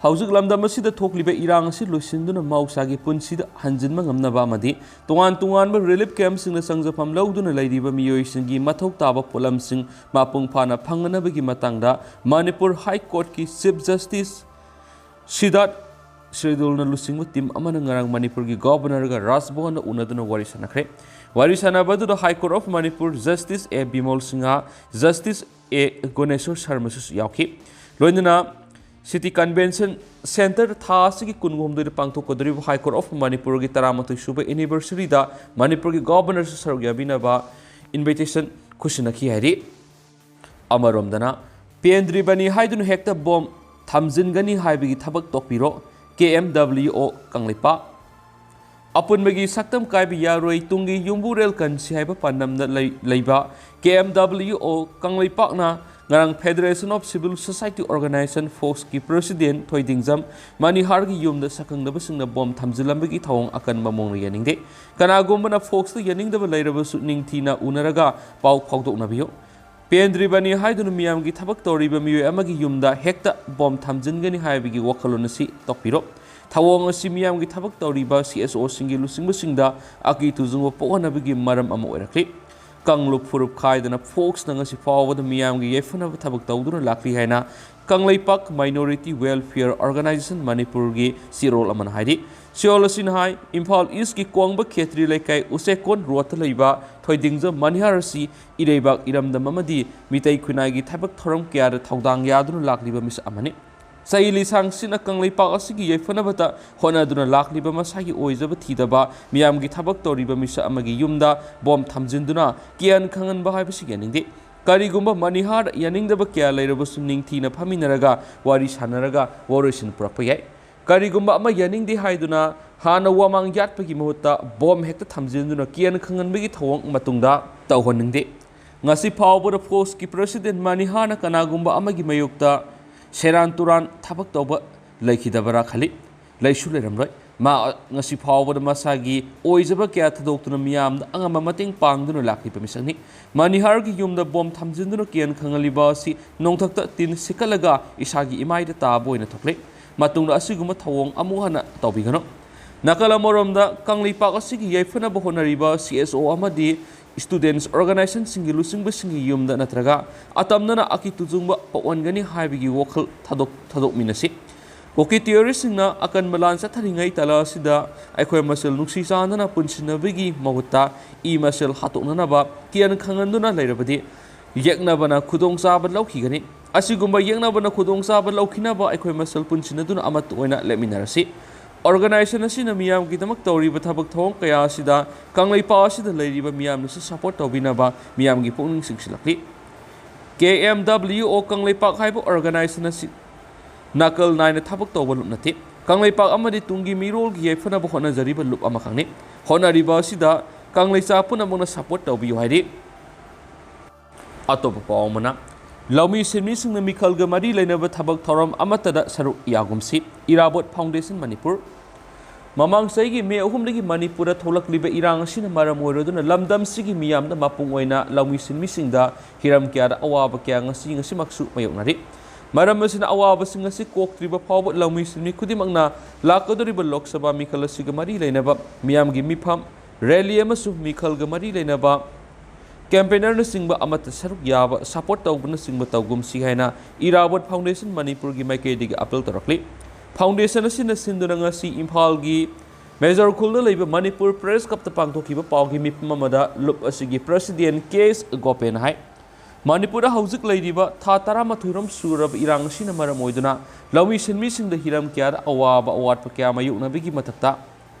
ꯍꯧꯖꯤꯛ ꯂꯝꯗꯝ ꯑꯁꯤꯗ ꯊꯣꯛꯂꯤꯕ ꯏꯔꯥꯡ ꯑꯁꯤ ꯂꯣꯏꯁꯤꯟꯗꯨꯅ ꯃꯍꯧꯁꯥꯒꯤ ꯄꯨꯟꯁꯤꯗ ꯍꯟꯖꯤꯟꯕ ꯉꯝꯅꯕ ꯑꯃꯗꯤ ꯇꯣꯉꯥꯟ ꯇꯣꯉꯥꯟꯕ ꯔꯤꯂꯤꯐ ꯀꯦꯝꯞꯁꯤꯡꯗ ꯆꯪꯖꯐꯝ ꯂꯧꯗꯨꯅ ꯂꯩꯔꯤꯕ ꯃꯤꯑꯣꯏꯁꯤꯡꯒꯤ ꯃꯊꯧ ꯇꯥꯕ ꯄꯣꯠꯂꯝꯁꯤꯡ ꯃꯄꯨꯡ ꯐꯥꯅ ꯐꯪꯅꯅꯕꯒꯤ ꯃꯇꯥꯡꯗ ꯃꯅꯤꯄꯨꯔ ꯍꯥꯏ ꯀꯣꯔꯠꯀꯤ ꯆꯤꯐ ꯖꯁꯇꯤꯁ ꯁꯤꯗꯥꯠ ꯁꯤꯔꯗꯨꯜꯅ ꯂꯨꯆꯤꯡꯕ ꯇꯤꯝ ꯑꯃꯅ ꯉꯔꯥꯡ ꯃꯅꯤꯄꯨꯔꯒꯤ ꯒꯣꯚꯔꯅꯔꯒ ꯔꯥꯖꯚꯋꯟꯗ ꯎꯅꯗꯨꯅ ꯋꯥꯔꯤ ꯁꯥꯟꯅꯈ꯭ꯔꯦ꯫ ꯋꯥꯔꯤ ꯁꯥꯟꯅꯕ ꯑꯗꯨꯗ high court of Manipur justice A Bimol Singh, justice A Guneshor ꯁꯔꯃꯁꯨ ꯌꯥꯎꯈꯤ꯫ ꯂꯣꯏꯅꯅ ꯁꯤꯇꯤ ꯀꯟꯚꯦꯟꯁꯟ ꯁꯦꯟꯇꯔ ꯊꯥ ꯑꯁꯤꯒꯤ ꯀꯨꯟꯍꯨꯝꯗꯣꯏꯗ ꯄꯥꯡꯊꯣꯛꯀꯗꯧꯔꯤꯕ ꯍꯥꯏ ꯀꯣꯔꯠ ꯑꯣꯐ ꯃꯅꯤꯄꯨꯔꯒꯤ ꯇꯔꯥꯃꯥꯊꯣꯏ ꯁꯨꯕ ꯑꯦꯅꯤꯚꯔꯁꯔꯤꯗ ꯃꯅꯤꯄꯨꯔꯒꯤ ꯒꯣꯚꯔꯅꯔꯁꯨ ꯁꯔꯨꯛ ꯌꯥꯕꯤꯅꯕ ꯏꯟꯚꯤꯇꯦꯁꯟ ꯈꯨꯠꯁꯤꯟꯅꯈꯤ ꯍꯥꯏꯔꯤ꯫ ꯑꯃꯔꯣꯝꯗꯅ, ꯄꯦꯟꯗ꯭ꯔꯤꯕꯅꯤ ꯍꯥꯏꯗꯨꯅ ꯍꯦꯛꯇ ꯕꯣꯝ ꯊꯝꯖꯤꯟꯒꯅꯤ ꯍꯥꯏꯕꯒꯤ ꯊꯕꯛ ꯇꯣꯛꯄꯤꯔꯣ, ꯀꯦ ꯑꯦꯝ ꯗꯕ꯭ꯂꯤꯎ ꯑꯣ ꯀꯪꯂꯩꯄꯥꯛ꯫ ꯑꯄꯨꯟꯕꯒꯤ ꯁꯛꯇꯝ ꯀꯥꯏꯕ ꯌꯥꯔꯣꯏ, ꯇꯨꯡꯒꯤ ꯌꯨꯝꯕꯨꯔꯦꯜ ꯀꯟꯁꯤ ꯍꯥꯏꯕ ꯄꯥꯟꯗꯝꯗ ꯂꯩ-, ꯂꯩꯕ ꯀꯦ ꯑꯦꯝ ꯗꯕ꯭ꯂꯤꯎ ꯑꯣ ꯀꯪꯂꯩꯄꯥꯛꯅ ꯉꯔꯥꯡ Federation of Civil Society Organization, ꯐꯣꯛꯁꯀꯤ ꯄ꯭ꯔꯦꯁꯤꯗꯦꯟ ꯊꯣꯏꯗꯤꯡꯖꯝ ꯃꯅꯤꯍꯥꯔꯒꯤ ꯌꯨꯝꯗ ꯁꯛꯈꯪꯅꯕꯁꯤꯡꯅ ꯕꯣꯝ ꯊꯝꯖꯤꯜꯂꯝꯕꯒꯤ ꯊꯧꯑꯣꯡ ꯑꯀꯟꯕ ꯃꯑꯣꯡꯗ ꯌꯥꯅꯤꯡꯗꯦ꯫ ꯀꯅꯥꯒꯨꯝꯕꯅ ꯐꯣꯛꯁꯇ ꯌꯥꯅꯤꯡꯗꯕ ꯂꯩꯔꯕꯁꯨ ꯅꯤꯡꯊꯤꯅ ꯎꯅꯔꯒ ꯄꯥꯎ ꯐꯥꯎꯗꯣꯛꯅꯕꯤꯌꯨ꯫ ꯄꯦꯟꯗ꯭ꯔꯤꯕꯅꯤ ꯍꯥꯏꯗꯨꯅ ꯃꯤꯌꯥꯝꯒꯤ ꯊꯕꯛ ꯇꯧꯔꯤꯕ ꯃꯤꯑꯣꯏ ꯑꯃꯒꯤ ꯌꯨꯝꯗ ꯍꯦꯛꯇ ꯕꯣꯝ ꯊꯝꯖꯤꯟꯒꯅꯤ ꯍꯥꯏꯕꯒꯤ ꯋꯥꯈꯜꯂꯣꯟ ꯑꯁꯤ ꯇꯣꯛꯄꯤꯔꯣ꯫ ꯊꯧꯑꯣꯡ ꯑꯁꯤ ꯃꯤꯌꯥꯝꯒꯤ ꯊꯕꯛ ꯇꯧꯔꯤꯕ ꯁꯤ ꯑꯦꯁ ꯑꯣꯁꯤꯡꯒꯤ ꯂꯨꯆꯤꯡꯕꯁꯤꯡꯗ ꯑꯀꯤ ꯇꯨꯖꯨꯡꯕ ꯄꯣꯛꯍꯟꯅꯕꯒꯤ ꯃꯔꯝ ꯑꯃ ꯑꯣꯏꯔꯛꯂꯤ꯫ ꯀꯥꯡꯂꯨꯞ ꯐꯨꯔꯨꯞ ꯈꯥꯏꯗꯅ ꯐꯣꯛꯁꯅ ꯉꯁꯤ ꯐꯥꯎꯕꯗ ꯃꯤꯌꯥꯝꯒꯤ ꯌꯥꯏꯐꯅꯕ ꯊꯕꯛ ꯇꯧꯗꯨꯅ ꯂꯥꯛꯂꯤ ꯍꯥꯏꯅ ꯀꯪꯂꯩꯄꯥꯛ Minority Welfare Organization ꯃꯅꯤꯄꯨꯔꯒꯤ ꯆꯦꯔꯣꯜ ꯑꯃꯅ ꯍꯥꯏꯔꯤ꯫ ꯆꯦꯔꯣꯜ ꯑꯁꯤꯅ ꯍꯥꯏ, ꯏꯝꯐꯥꯜ ꯏꯁꯀꯤ ꯀꯣꯡꯕ ꯈꯦꯇ꯭ꯔꯤ ꯂꯩꯀꯥꯏ ꯎꯆꯦꯛꯀꯣꯟ ꯔꯣꯗꯇ ꯂꯩꯕ ꯊꯣꯏꯗꯤꯡꯖꯝ ꯃꯅꯤꯍꯥꯔ ꯑꯁꯤ ꯏꯔꯩꯕꯥꯛ ꯏꯔꯝꯗꯝ ꯑꯃꯗꯤ ꯃꯤꯇꯩ ꯈꯨꯟꯅꯥꯏꯒꯤ ꯊꯕꯛ ꯊꯧꯔꯝ ꯀꯌꯥꯗ ꯊꯧꯗꯥꯡ ꯌꯥꯗꯨꯅ ꯂꯥꯛꯂꯤꯕ ꯃꯤꯁꯛ ꯑꯃꯅꯤ꯫ ꯆꯍꯤ ꯂꯤꯁꯥꯡꯁꯤꯠꯅ ꯀꯪꯂꯩꯄꯥꯛ ꯑꯁꯤꯒꯤ ꯌꯥꯏꯐꯅꯕꯇ ꯍꯣꯠꯅꯗꯨꯅ ꯂꯥꯛꯂꯤꯕ ꯃꯁꯥꯒꯤ ꯑꯣꯏꯖꯕ ꯊꯤꯗꯕ ꯃꯤꯌꯥꯝꯒꯤ ꯊꯕꯛ ꯇꯧꯔꯤꯕ ꯃꯤꯁꯛ ꯑꯃꯒꯤ ꯌꯨꯝꯗ ꯕꯣꯝ ꯊꯝꯖꯤꯟꯗꯨꯅ ꯀꯤꯌꯥꯟ ꯈꯪꯍꯟꯕ ꯍꯥꯏꯕꯁꯤ ꯌꯥꯅꯤꯡꯗꯦ꯫ ꯀꯔꯤꯒꯨꯝꯕ ꯃꯅꯤꯍꯥꯔ ꯌꯥꯅꯤꯡꯗꯕ ꯀꯌꯥ ꯂꯩꯔꯕꯁꯨ ꯅꯤꯡꯊꯤꯅ ꯐꯝꯃꯤꯟꯅꯔꯒ ꯋꯥꯔꯤ ꯁꯥꯟꯅꯔꯒ ꯋꯥꯔꯣꯏꯁꯤꯟ ꯄꯨꯔꯛꯄ ꯌꯥꯏ꯫ ꯀꯔꯤꯒꯨꯝꯕ ꯑꯃ ꯌꯥꯅꯤꯡꯗꯦ ꯍꯥꯏꯗꯨꯅ ꯍꯥꯟꯅ ꯋꯥꯃꯥꯡ ꯌꯥꯠꯄꯒꯤ ꯃꯍꯨꯠꯇ ꯕꯣꯝ ꯍꯦꯛꯇ ꯊꯝꯖꯤꯟꯗꯨꯅ ꯀꯤꯌꯟ ꯈꯪꯍꯟꯕꯒꯤ ꯊꯧꯑꯣꯡ ꯃꯇꯨꯡꯗ ꯇꯧꯍꯟꯅꯤꯡꯗꯦ꯫ ꯉꯁꯤ ꯐꯥꯎꯕꯗ ꯐꯣꯔꯁꯀꯤ ꯄ꯭ꯔꯁꯤꯗꯦꯟ ꯃꯅꯤꯍꯥꯔꯅ ꯀꯅꯥꯒꯨꯝꯕ ꯑꯃꯒꯤ ꯃꯥꯌꯣꯛꯇ ꯁꯦꯔꯥꯟ ꯇꯨꯔꯥꯟ ꯊꯕꯛ ꯇꯧꯕ ꯂꯩꯈꯤꯗꯕ꯭ꯔꯥ ꯈꯜꯂꯤ꯫ ꯂꯩꯁꯨ ꯂꯩꯔꯝꯂꯣꯏ꯫ ꯃꯥ ꯉꯁꯤ ꯐꯥꯎꯕꯗ ꯃꯁꯥꯒꯤ ꯑꯣꯏꯖꯕ ꯀꯌꯥ ꯊꯥꯗꯣꯛꯇꯨꯅ ꯃꯤꯌꯥꯝꯗ ꯑꯉꯝꯕ ꯃꯇꯦꯡ ꯄꯥꯡꯗꯨꯅ ꯂꯥꯛꯂꯤꯕ ꯃꯤꯁꯛꯅꯤ꯫ ꯃꯅꯤꯍꯥꯔꯒꯤ ꯌꯨꯝꯗ ꯕꯣꯝ ꯊꯝꯖꯤꯟꯗꯨꯅ ꯀꯤꯌꯟ ꯈꯪꯍꯜꯂꯤꯕ ꯑꯁꯤ ꯅꯣꯡꯊꯛꯇ ꯇꯤꯟ ꯁꯤꯠꯀꯠꯂꯒ ꯏꯁꯥꯒꯤ ꯏꯃꯥꯏꯗ ꯇꯥꯕ ꯑꯣꯏꯅ ꯊꯣꯛꯂꯦ꯫ ꯃꯇꯨꯡꯗ ꯑꯁꯤꯒꯨꯝꯕ ꯊꯧꯑꯣꯡ ꯑꯃꯨꯛ ꯍꯟꯅ ꯇꯧꯕꯤꯒꯅꯨ꯫ ꯅꯥꯀꯜ ꯑꯃꯔꯣꯝꯗ ꯀꯪꯂꯩꯄꯥꯛ ꯑꯁꯤꯒꯤ ꯌꯥꯏꯐꯅꯕ ꯍꯣꯠꯅꯔꯤꯕ ꯁꯤ ꯑꯦꯁ ꯑꯣ ꯑꯃꯗꯤ ꯁ꯭ꯇꯨꯗꯦꯟꯠꯁ ꯑꯣꯔꯒꯅꯥꯏꯖꯦꯁꯟꯁꯤꯡꯒꯤ ꯂꯨꯆꯤꯡꯕꯁꯤꯡꯒꯤ ꯌꯨꯝꯗ ꯅꯠꯇ꯭ꯔꯒ ꯑꯇꯝꯅꯅ ꯑꯀꯤ ꯇꯨꯖꯨꯡꯕ ꯄꯣꯛꯍꯟꯒꯅꯤ ꯍꯥꯏꯕꯒꯤ ꯋꯥꯈꯜ ꯊꯥꯗꯣꯛ-, ꯊꯥꯗꯣꯛꯃꯤꯟꯅꯁꯤ꯫ ꯀꯨꯀꯤ ꯇꯦꯔꯣꯔꯤꯁꯁꯤꯡꯅ ꯑꯀꯟꯕ ꯂꯥꯟ ꯆꯠꯊꯔꯤꯉꯩ ꯇꯥꯂꯛ ꯑꯁꯤꯗ ꯑꯩꯈꯣꯏ ꯃꯁꯦꯜ ꯅꯨꯡꯁꯤ ꯆꯥꯟꯅꯅ ꯄꯨꯟꯁꯤꯟꯅꯕꯒꯤ ꯃꯍꯨꯠꯇ ꯏ ꯃꯁꯦꯜ ꯍꯥꯠꯇꯣꯛꯅꯅꯕ ꯀꯤꯌꯟ ꯈꯪꯍꯟꯗꯨꯅ ꯂꯩꯔꯕꯗꯤ ꯌꯦꯛꯅꯕꯅ ꯈꯨꯗꯣꯡꯆꯥꯕ ꯂꯧꯈꯤꯒꯅꯤ꯫ ꯑꯁꯤꯒꯨꯝꯕ ꯌꯦꯛꯅꯕꯅ ꯈꯨꯗꯣꯡꯆꯥꯕ ꯂꯧꯈꯤꯅꯕ ꯑꯩꯈꯣꯏ ꯃꯁꯦꯜ ꯄꯨꯟꯁꯤꯟꯅꯗꯨꯅ ꯑꯃꯠꯇ ꯑꯣꯏꯅ ꯂꯦꯞꯃꯤꯟꯅꯔꯁꯤ꯫ ꯑꯣꯔꯒꯅꯥꯏꯖꯦꯁꯟ ꯑꯁꯤꯅ ꯃꯤꯌꯥꯝꯒꯤꯗꯃꯛ ꯇꯧꯔꯤꯕ ꯊꯕꯛ ꯊꯧꯔꯝ ꯀꯌꯥ ꯑꯁꯤꯗ ꯀꯪꯂꯩꯄꯥꯛ ꯑꯁꯤꯗ ꯂꯩꯔꯤꯕ ꯃꯤꯌꯥꯝꯅꯁꯨ ꯁꯄꯣꯔꯠ ꯇꯧꯕꯤꯅꯕ ꯃꯤꯌꯥꯝꯒꯤ ꯄꯨꯛꯅꯤꯡ ꯆꯤꯡꯁꯤꯜꯂꯛꯂꯤ꯫ ꯀꯦ ꯑꯦꯝ ꯗꯕ꯭ꯂꯤꯎ ꯑꯣ ꯀꯪꯂꯩꯄꯥꯛ ꯍꯥꯏꯕ ꯑꯣꯔꯒꯅꯥꯏꯖꯦꯁꯟ ꯑꯁꯤ ꯅꯥꯀꯜ ꯅꯥꯏꯅ ꯊꯕꯛ ꯇꯧꯕ ꯂꯨꯞ ꯅꯠꯇꯦ꯫ ꯀꯪꯂꯩꯄꯥꯛ ꯑꯃꯗꯤ ꯇꯨꯡꯒꯤ ꯃꯤꯔꯣꯜꯒꯤ ꯌꯥꯏꯐꯅꯕ ꯍꯣꯠꯅꯖꯔꯤꯕ ꯂꯨꯞ ꯑꯃꯈꯛꯅꯤ꯫ ꯍꯣꯠꯅꯔꯤꯕ ꯑꯁꯤꯗ ꯀꯪꯂꯩꯆꯥ ꯄꯨꯝꯅꯃꯛꯅ ꯁꯄꯣꯔꯠ ꯇꯧꯕꯤꯌꯨ ꯍꯥꯏꯔꯤ꯫ ꯑꯇꯣꯞꯄ ꯄꯥꯎ ꯑꯃꯅ, ꯂꯧꯃꯤ ꯁꯤꯟꯃꯤꯁꯤꯡꯅ ꯃꯤꯈꯜꯒ ꯃꯔꯤ ꯂꯩꯅꯕ ꯊꯕꯛ ꯊꯧꯔꯝ ꯑꯃꯠꯇꯗ ꯁꯔꯨꯛ ꯌꯥꯒꯨꯝꯁꯤ, ꯏꯔꯥꯕꯣꯠ ꯐꯥꯎꯟꯗꯦꯁꯟ ꯃꯅꯤꯄꯨꯔ꯫ ꯃꯃꯥꯡ ꯆꯍꯤꯒꯤ ꯃꯦ ꯑꯍꯨꯝꯗꯒꯤ ꯃꯅꯤꯄꯨꯔꯗ ꯊꯣꯛꯂꯛꯂꯤꯕ ꯏꯔꯥꯡ ꯑꯁꯤꯅ ꯃꯔꯝ ꯑꯣꯏꯔꯗꯨꯅ ꯂꯝꯗꯝꯁꯤꯒꯤ ꯃꯤꯌꯥꯝꯗ, ꯃꯄꯨꯡ ꯑꯣꯏꯅ ꯂꯧꯃꯤ ꯁꯤꯟꯃꯤꯁꯤꯡꯗ ꯍꯤꯔꯝ ꯀꯌꯥꯗ ꯑꯋꯥꯕ ꯀꯌꯥ ꯉꯁꯤ, ꯉꯁꯤꯃꯛꯁꯨ ꯃꯥꯌꯣꯛꯅꯔꯤ꯫ ꯃꯔꯝ ꯑꯁꯤꯅ ꯑꯋꯥꯕꯁꯤꯡ ꯑꯁꯤ ꯀꯣꯛꯇ꯭ꯔꯤꯕ ꯐꯥꯎꯕ ꯂꯧꯃꯤ ꯁꯤꯟꯃꯤ ꯈꯨꯗꯤꯡꯃꯛꯅ ꯂꯥꯛꯀꯗꯧꯔꯤꯕ ꯂꯣꯛ ꯁꯚꯥ ꯃꯤꯈꯜ ꯑꯁꯤꯒ ꯃꯔꯤ ꯂꯩꯅꯕ ꯃꯤꯌꯥꯝꯒꯤ ꯃꯤꯐꯝ, ꯔꯦꯂꯤ ꯑꯃꯁꯨꯡ ꯃꯤꯈꯜꯒ ꯃꯔꯤ ꯂꯩꯅꯕ ꯀꯦꯝꯄꯦꯅꯔꯅꯆꯤꯡꯕ ꯑꯃꯠꯇ ꯁꯔꯨꯛ ꯌꯥꯕ, ꯁꯄꯣꯔꯠ ꯇꯧꯕꯅꯆꯤꯡꯕ ꯇꯧꯒꯨꯝꯁꯤ ꯍꯥꯏꯅ ꯏꯔꯥꯕꯣꯠ ꯐꯥꯎꯟꯗꯦꯁꯟ ꯃꯅꯤꯄꯨꯔꯒꯤ ꯃꯥꯏꯀꯩꯗꯒꯤ ꯑꯄꯤꯜ ꯇꯧꯔꯛꯂꯤ꯫ ꯐꯥꯎꯟꯗꯦꯁꯟ ꯑꯁꯤꯅ ꯁꯤꯟꯗꯨꯅ ꯉꯁꯤ ꯏꯝꯐꯥꯜꯒꯤ ꯃꯦꯖꯣꯔ ꯈꯨꯜꯗ ꯂꯩꯕ ꯃꯅꯤꯄꯨꯔ ꯄ꯭ꯔꯦꯁ ꯀ꯭ꯂꯕꯇ ꯄꯥꯡꯊꯣꯛꯈꯤꯕ ꯄꯥꯎꯒꯤ ꯃꯤꯐꯝ ꯑꯃꯗ ꯂꯨꯞ ꯑꯁꯤꯒꯤ ꯄ꯭ꯔꯁꯤꯗꯦꯟ ꯀꯦ ꯑꯦꯁ ꯒꯣꯄꯦꯟ ꯍꯥꯏ, ꯃꯅꯤꯄꯨꯔꯗ ꯍꯧꯖꯤꯛ ꯂꯩꯔꯤꯕ ꯊꯥ ꯇꯔꯥꯃꯥꯊꯣꯏꯔꯣꯝ ꯁꯨꯔꯕ ꯏꯔꯥꯡ ꯑꯁꯤꯅ ꯃꯔꯝ ꯑꯣꯏꯗꯨꯅ ꯂꯧꯃꯤ ꯁꯤꯟꯃꯤꯁꯤꯡꯗ ꯍꯤꯔꯝ ꯀꯌꯥꯗ ꯑꯋꯥꯕ ꯑꯋꯥꯠꯄ ꯀꯌꯥ ꯃꯥꯌꯣꯛꯅꯕꯒꯤ ꯃꯊꯛꯇ